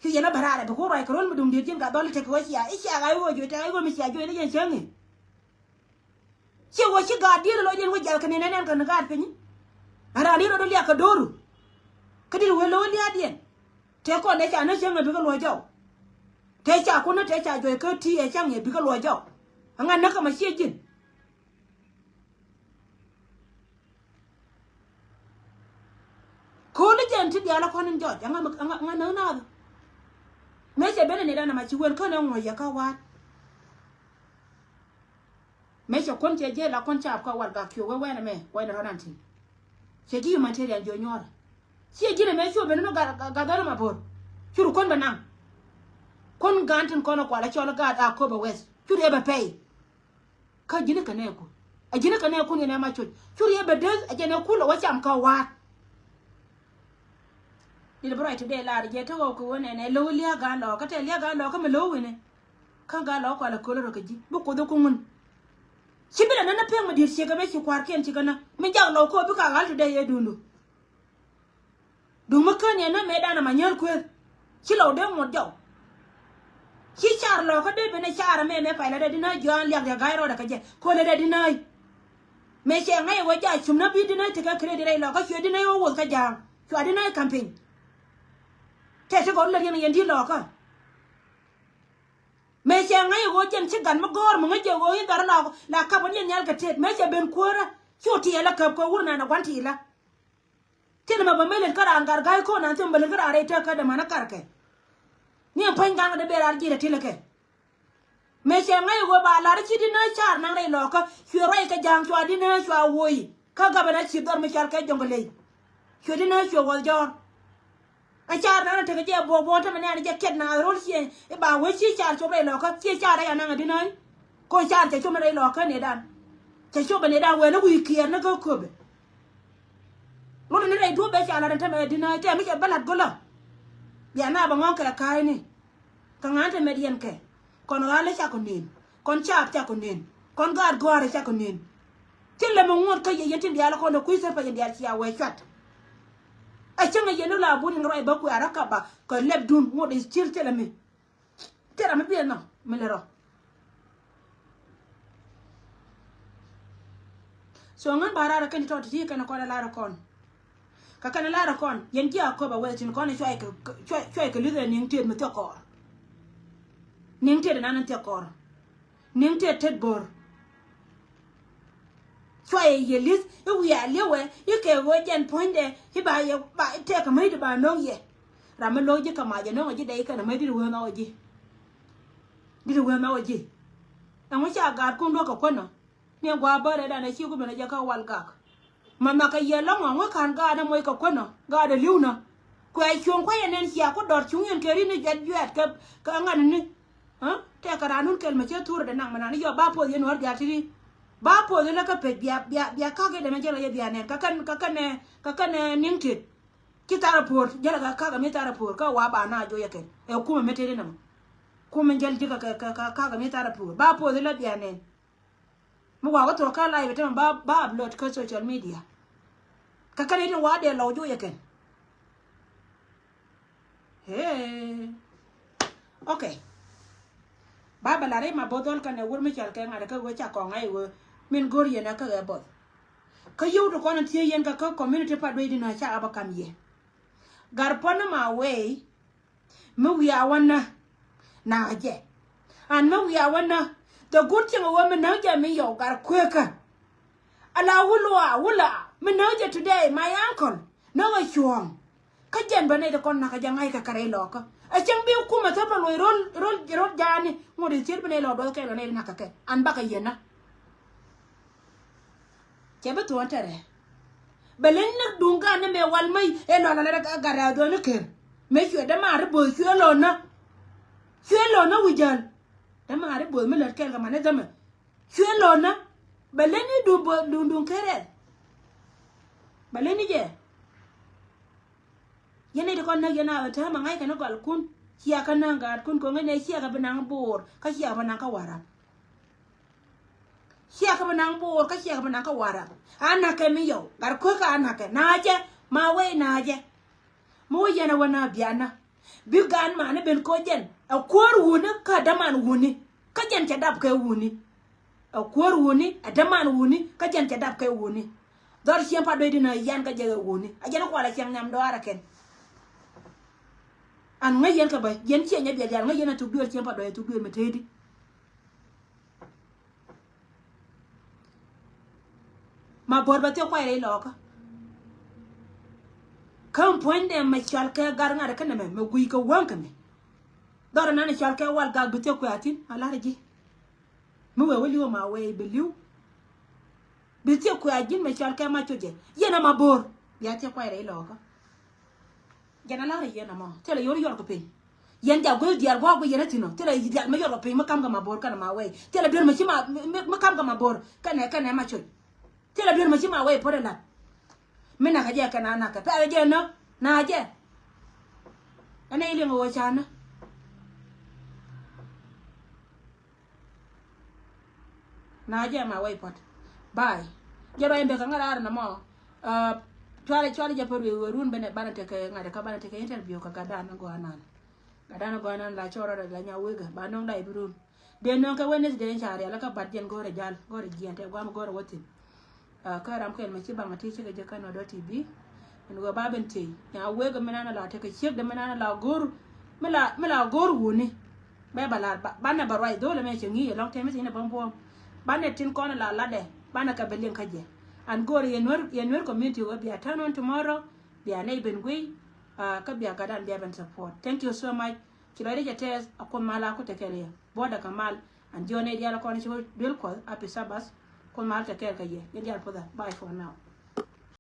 Cu yɛn a bä raarɛ bi ku ruac kɛ ro̱l mi duŋdiet ji̱n gat dhɔl i̱ tekɛ wä cia i̱ cia ɣa̱c wä juɔc tekɛ ɣa̱c wä mi cia juɔc ni jɛn cäŋ i̱. Ciɛ wä ci gaat diet lɔcdiɛn wä jiath kɛ ni nɛn ɛn kɛ ni gaat piny. Ɛ raan diet rɔɔdu liak kɛ do̱ru. Kä diet wä lo̱o̱ lia̱a̱diɛn. Tëë kɔn dee ca nä cäŋ ɛ bikɛ luɔ̱c jɔw. Tëë ca kun nä tëë ca juɔc kä ti ɛ cäŋ ɛ bikɛ luɔ̱c jɔw. Ɛŋa näk kɛ ma ciɛ ji̱n. Ko̱n ni jɛn ti diaal ɛ kɔn in jɔc ɛŋa, ɛŋa, ɛŋa näk naath. Mëë cɛ ben ɛ ni dan ɛma ci wen kän ɛ ŋuɔ̱c yɛ kä wa̱a̱t. Mëë cɛ kuɔn cɛ jiɛc la kuɔn caap kä wal gak kiök wee wɛn ɛmɛ wɛn rɔn an thi̱n. Cɛ ji̱ humanitarian jiɔ nyuɔ̱ɔ̱rä. Ciɛ ji̱n ɛmɛ cu ben ni gat, gat, gat dhɔl ɛma bo̱o̱r. Cur kuɔn bɛ naŋ. Kuɔn gaan tin kɔn ɛ kual ɛ cɔl ɛ gaat a köp ɛ wɛth. Cur ɛ bɛ pɛy. Kä ji̱n ɛ kɛ nɛɛkun. Ɛ ji̱n ɛ kɛ nɛɛkun yɛn ɛ ma coc. Cur ɛ bɛ deth ɛ jɛn ɛ kul ɛ wä cam kä wa̱a̱t. Dil bi ruac ti dee lar jɛ ti ɣɔw kɛ wä nɛnɛ lo̱w lia̱a̱ gaan lɔɔkä tɛ lia̱a̱ gaan lɔɔkä mi lo̱w wi̱ni. Kä gaan lɔɔkä kualɛ köl rɔ kɛ ji̱ bi kuoth kä ŋun. Ci bi la nɛn a pek mi diet ciek kɛ mɛ ci kua̱rkiɛn ci kɛ na mi jak lɔɔkä bi ka ɣal ti dee yɛ dundu. Duŋ mi kän yɛ nä mëë danɛ ma nyäl kuëth. Ci lɔw dee ŋuɔt jɔw. Ci car lɔkä dee ben ɛ car ɛmɛ mɛ pay la dee di nä jiɔan liak riak ga̱a̱c rɔɔdɛ kɛ jɛ. Ko̱lɛ dee di nä. Mëë cɛ ŋäc ɛ wä ja̱ cum nä bi di nä tekɛ credit rɛy lɔkä cuɛ di nä wä woth kä ja̱a̱ŋ. Cua di nä campaign. Tɛ ti gɔr lät yɛn yɛn di lɔkä. Mëë cɛ ŋäc ɛ wä jɛn ci gat mi gɔ̱r mi ŋäc jɛ wä in dhɔr la la kap wä ni yɛn nhial kɛ tet mëë cɛ ben kuäärä. Cu tiɛɛl la käp kɛ wur nɛn ɛ gua̱n ti̱i̱lä. Tin mɛ bä mi lät kä raan gat ga̱a̱c ko̱n an thim bä lät kä raan rɛy tëk kä dämän ɛ karkɛ. Ni ɛn puɔ̱ny ga̱a̱ŋ dee ber raan ji̱ rɛ tilɛ kɛ. Mëë cɛ ŋäc ɣöö ba lar ci di nääc caar naŋ rɛy lɔɔkä cuɛ ruac kɛ ja̱a̱ŋ cua di nääc cua woc. Kä gabɛ na ci dhɔr mi cal kɛ jɔ̱ŋ kɛ ley. Cuɛ di nääc cuɛ wuɔth jɔ̱ɔ̱r. Ɛ car naan tekɛ jɛ buɔk buɔk tämɛ nɛɛn jɛ kiɛt naath ro̱l ciɛ i̱ ba wec ci car cop rɛy lɔkä ciɛ car rɛy anaŋ ɛ di nääny. Ko̱n car cɛ cop ni rɛy lɔkä nɛɛdan. Cɛ cop ɛ nɛɛdan wee ni wi̱i̱ kiɛɛr ni kä köpɛ. Ŋut ni rɛy duɔ̱p bɛ ca lat ɛn tämɛ ɛ di nääny tɛm mi cɛ bä la̱t go̱lä. Bia na bɛ ŋɔ̱ŋ kɛ ka̱a̱cni. Kä ŋa̱n te mɛt yɛn kɛ kɔn ɣa̱l cakɔ nen kɔn caap cakɔ nen kɔn gaat gɔ̱a̱r cakɔ nen. Tin lɛ mi ŋuɔ̱t kä yɛ yɛn tin diaal kɔn dee kui̱ thäpä yɛn diaal cia wee cuat. Ɛ cäŋ ɛ yɛn ni la bun in ruac bä kuɛ a rɔ kaba kɛ lɛp dun ŋuɔ̱t is cil thilɛ mi. Thilɛ mi biɛ nɔ mi lɛ rɔ. So ŋän ba raar kɛn ti tɔt ti ti kɛn kɔn ɛ lar kɔn. Kä kɛn ɛ lar kɔn yɛn ji̱ a köp a wee tin kɔn ɛ cuay kɛ cuay kɛ lith ɛ niŋ tiet mi thiɔk kɔɔr. Niŋ tiet ɛ nan ɛ thiɔk kɔɔr. Niŋ tiet tet bo̱r. Cuay ɛ yɛ lith i̱ wiaa li̱wɛ i̱ kɛ ɣöö jɛn puɔ̱nydɛ i̱ ba yɛ ba tɛk kɛ mäc di ba no̱o̱ŋ yɛ. Ram mi lo̱o̱k ji̱ kɛ mac ɛ no̱o̱ŋ ɛ ji̱ dɛy kɛn ɛ mäc di di wee nhɔk ɛ ji̱. Di di wee nhɔk ɛ ji̱. Ɛŋu ca gaatkun duɔ̱k kɛ kuänä. Ni ɛ gua̱a̱ bärɛ danɛ ci ku ben ɛ jɛ kä wal gak. Ma nhɔakɛ yɛ lɔ̱ŋ ɔ ŋuäk ka̱n gaatdä moc kɛ kuänä gaatdä li̱wnä. Kuɛ cuɔ̱ŋ kuäcɛ nɛn cia ku dɔ̱r cuŋ yɛn kɛ ri̱n ni juɛt juɛt kɛ kɛ ŋa̱n ni. Tɛkɛ raan nun kɛl mɛ cɛ thurɛ dɛ naŋ mɛ nan ni yɔ ba poth yɛn nuɔ̱r diaal ti̱ti̱. Ba poth yɛn lä kä pec bia bia bia ka̱k yɛ dɛmɛ jɛl kɛ yɛ bia nɛn kä kɛn kä kɛn ɛ kä kɛn ɛ niŋ tit. Ci thar a puɔ̱ɔ̱r jälɛ kɛ ka̱k ɛ mi thar a puɔ̱ɔ̱r kä wa ba na joc yɛ kɛn ɛ kumɛ mi teti nɛmɛ. Kumɛ jɛl ji̱ kɛ kɛ kɛ ka̱k ɛ mi thar a puɔ̱ɔ̱r ba poth yɛn lä bia nɛn. Mi wakä thuɔ̱k kä live tämɛ ba ba upload kä social media. Kä kɛn itin wa̱a̱ dee lɔw juɔyɛ kɛn. Hee. Okay. Ba bɛ lar i̱ ma bo̱th dhɔl kɛn ɛ wur mi cɔal kɛ ŋa̱t kä ɣöö ca kɔŋ a i̱ ɣöö min go̱r yɛn ɛ kä ɣɛ bo̱th. Kä yio̱w ti kɔn in thiee yɛn kä kä community pa duecdi nɔ ca ɣä bä kam yɛ. Gar puɔ̱n ni ma wee. Mi wiaa wä nä. Nakä jɛ. An mi wiaa wä nä. The good thing wä mi näk jɛ mi yɔw gar kuekä. Ala wulua wula mi näk jɛ today my uncle. Näk a cuɔ̱ɔ̱ŋ. Kä jɛn bä nɛy ti kɔn nakä jɛ ŋa̱ckɛ kɛ rɛy lɔkä. A cäŋ bi kumɛ thäp lɔ luɔc rol rol rol jaani ŋot i̱ thiet bi nɛy lɔ duɔth kɛl kɛ nɛy ti nakä kɛ an bakɛ yɛn nä. Cɛ bi thuɔ̱ɔ̱n tɛrɛ. Bɛ leny ni duŋ gan ni mɛ wal mäc ɛ lɔl alɛ gat a dhuɔ̱n ni ker. Mɛ cuɛ dämaari bo̱o̱th cuɛ lɔnä. Cuɛ lɔnä wi̱c jäl. Dämaari bo̱o̱th mi lät kɛl kɛ man ni dhämɛ. Cuɛ lɔnä. Bɛ leny ni duŋ bo̱o̱th duŋ duŋ ker rɛl. Bɛ leny ni jɛ. Yɛn ni ti kɔn näk yɛn a ɣän täämɛ ŋa̱ckɛ ni gɔlkun. Ciakä näk gaatkun ko̱ŋ ɛn ɛ ciakä bi naŋ bo̱o̱r kä ciakä bi naŋ kä wa̱ra̱p. Ciakä bi naŋ bo̱o̱r kä ciakä bi naŋ kä wa̱ra̱p. A na̱kɛ mi yɔw gat kuekä a na̱kɛ na̱cɛ ma wee na̱cɛ. Mi wä yɛn ɛ wä na̱ bianä. Bi gaan mani ben koc jɛn ɛ kuäär wuni kä däman wuni. Kä jɛn cɛ dap kɛ wuni. Ɛ kuäär wuni ɛ däman wuni kä jɛn cɛ dap kɛ wuni. Dhɔr cieŋ pa duecdi nä yan kä jɛ ɛ wuni a jɛn kualɛ cieŋ nyam dɔaarä kɛn. An ŋäc yɛn kä bä yɛn ciɛ nyɛ biɛl yal ŋäc yɛn a thuk duëël cieŋ pa duec a thuk duëël mɛ tëëdi. Ma buɔ̱r bɛ thiɛ kuay rɛy lɔɔkä. Kä puɔ̱nydɛ mɛ cɔal kɛ gar ŋa̱t kä nɛmɛ mɛ guiy kɛ wäŋ kɛ mɛ. Dhɔr ɛnan cɔal kɛ wal gak bi thiɛ kuay a thi̱n a la̱r ji̱. Mi wee wä li̱w ma wee bi li̱w. Bi thiɛ kuɛ a ji̱n mɛ cɔal kɛ ma cocɛ yɛn a ma bo̱o̱r. Bia thiɛ kuay rɛy lɔɔkä. Jɛn a la̱r yɛn a mɔ thilɛ yɔr yɔr kɛ piny. Yɛn ja gueth diaal gua̱a̱k bi yɛn a thi̱n ɔ thilɛ diaal mi yɔr kɛ piny mi kam kɛ ma bo̱o̱r kɛnɛ ma wee thilɛ duer mi ci ma mi kam kɛ ma bo̱o̱r kɛnɛ kɛnɛ ma coc. Thilɛ duer mi ci ma wee puɔ̱t ɛ la̱t. Mi nakä jɛ kɛnɛ a nakä pɛl jɛ nä nakä jɛ. Ɛn ɛ iliŋ ɛ wä canä. Na jɛ ma wɛy puɔt. Bye. Jɛ ruac in bek kɛ ŋa̱t raar nɔmɔ. Cuali cuali jɛ pär wi̱i̱ wä run banɛ tekɛ ŋa̱t kä banɛ tekɛ interview kɛ gatdan ni gɔaa nan. Gatdan ni gɔaa nan la cɔɔr rɔ la nya wegä ba no̱ŋ la i̱ bi run. Dee nöŋ kɛ Wednesday in ca rial kä bat jɛn go̱rɛ jal go̱rɛ jiɛn tɛ guam go̱rɛ wä thi̱n. Kä ram kɛl mɛ ci baŋ a ti cikɛ jɛ kä nɔ dɔ ti bi. Ɛn ɣöö ba ben tey nya wek mi nan a la tekɛ ciek dɛ mi nan a la go̱r mi la mi la go̱r wuni. Bɛ ba la banɛ ba ruac dho̱l ɛmɛ cɛ ŋi̱i̱c ɛlɔŋ tɛmɛ ci ni bä buɔ̱m. Banɛ tin kɔn a la latdɛ banɛ kɛ bɛ liŋ kä jɛ. An go̱r yɛ nuer yɛ nuer community wä bia turn on tomorrow. Bia nɛy ben guiy. Kä bia gatdan bia ben support. Thank you so much. Ci lɔcdä cɛ tɛth a Kuoth mal a ku tekɛl yɛ buɔ̱dä kɛ mal. An jiɔn nɛy diaal kɔn ci wä duel Kuɔth happy Sabbath. Kuoth mal tekɛl kɛ yɛ yɛn diaal puɔthä. Bye for now.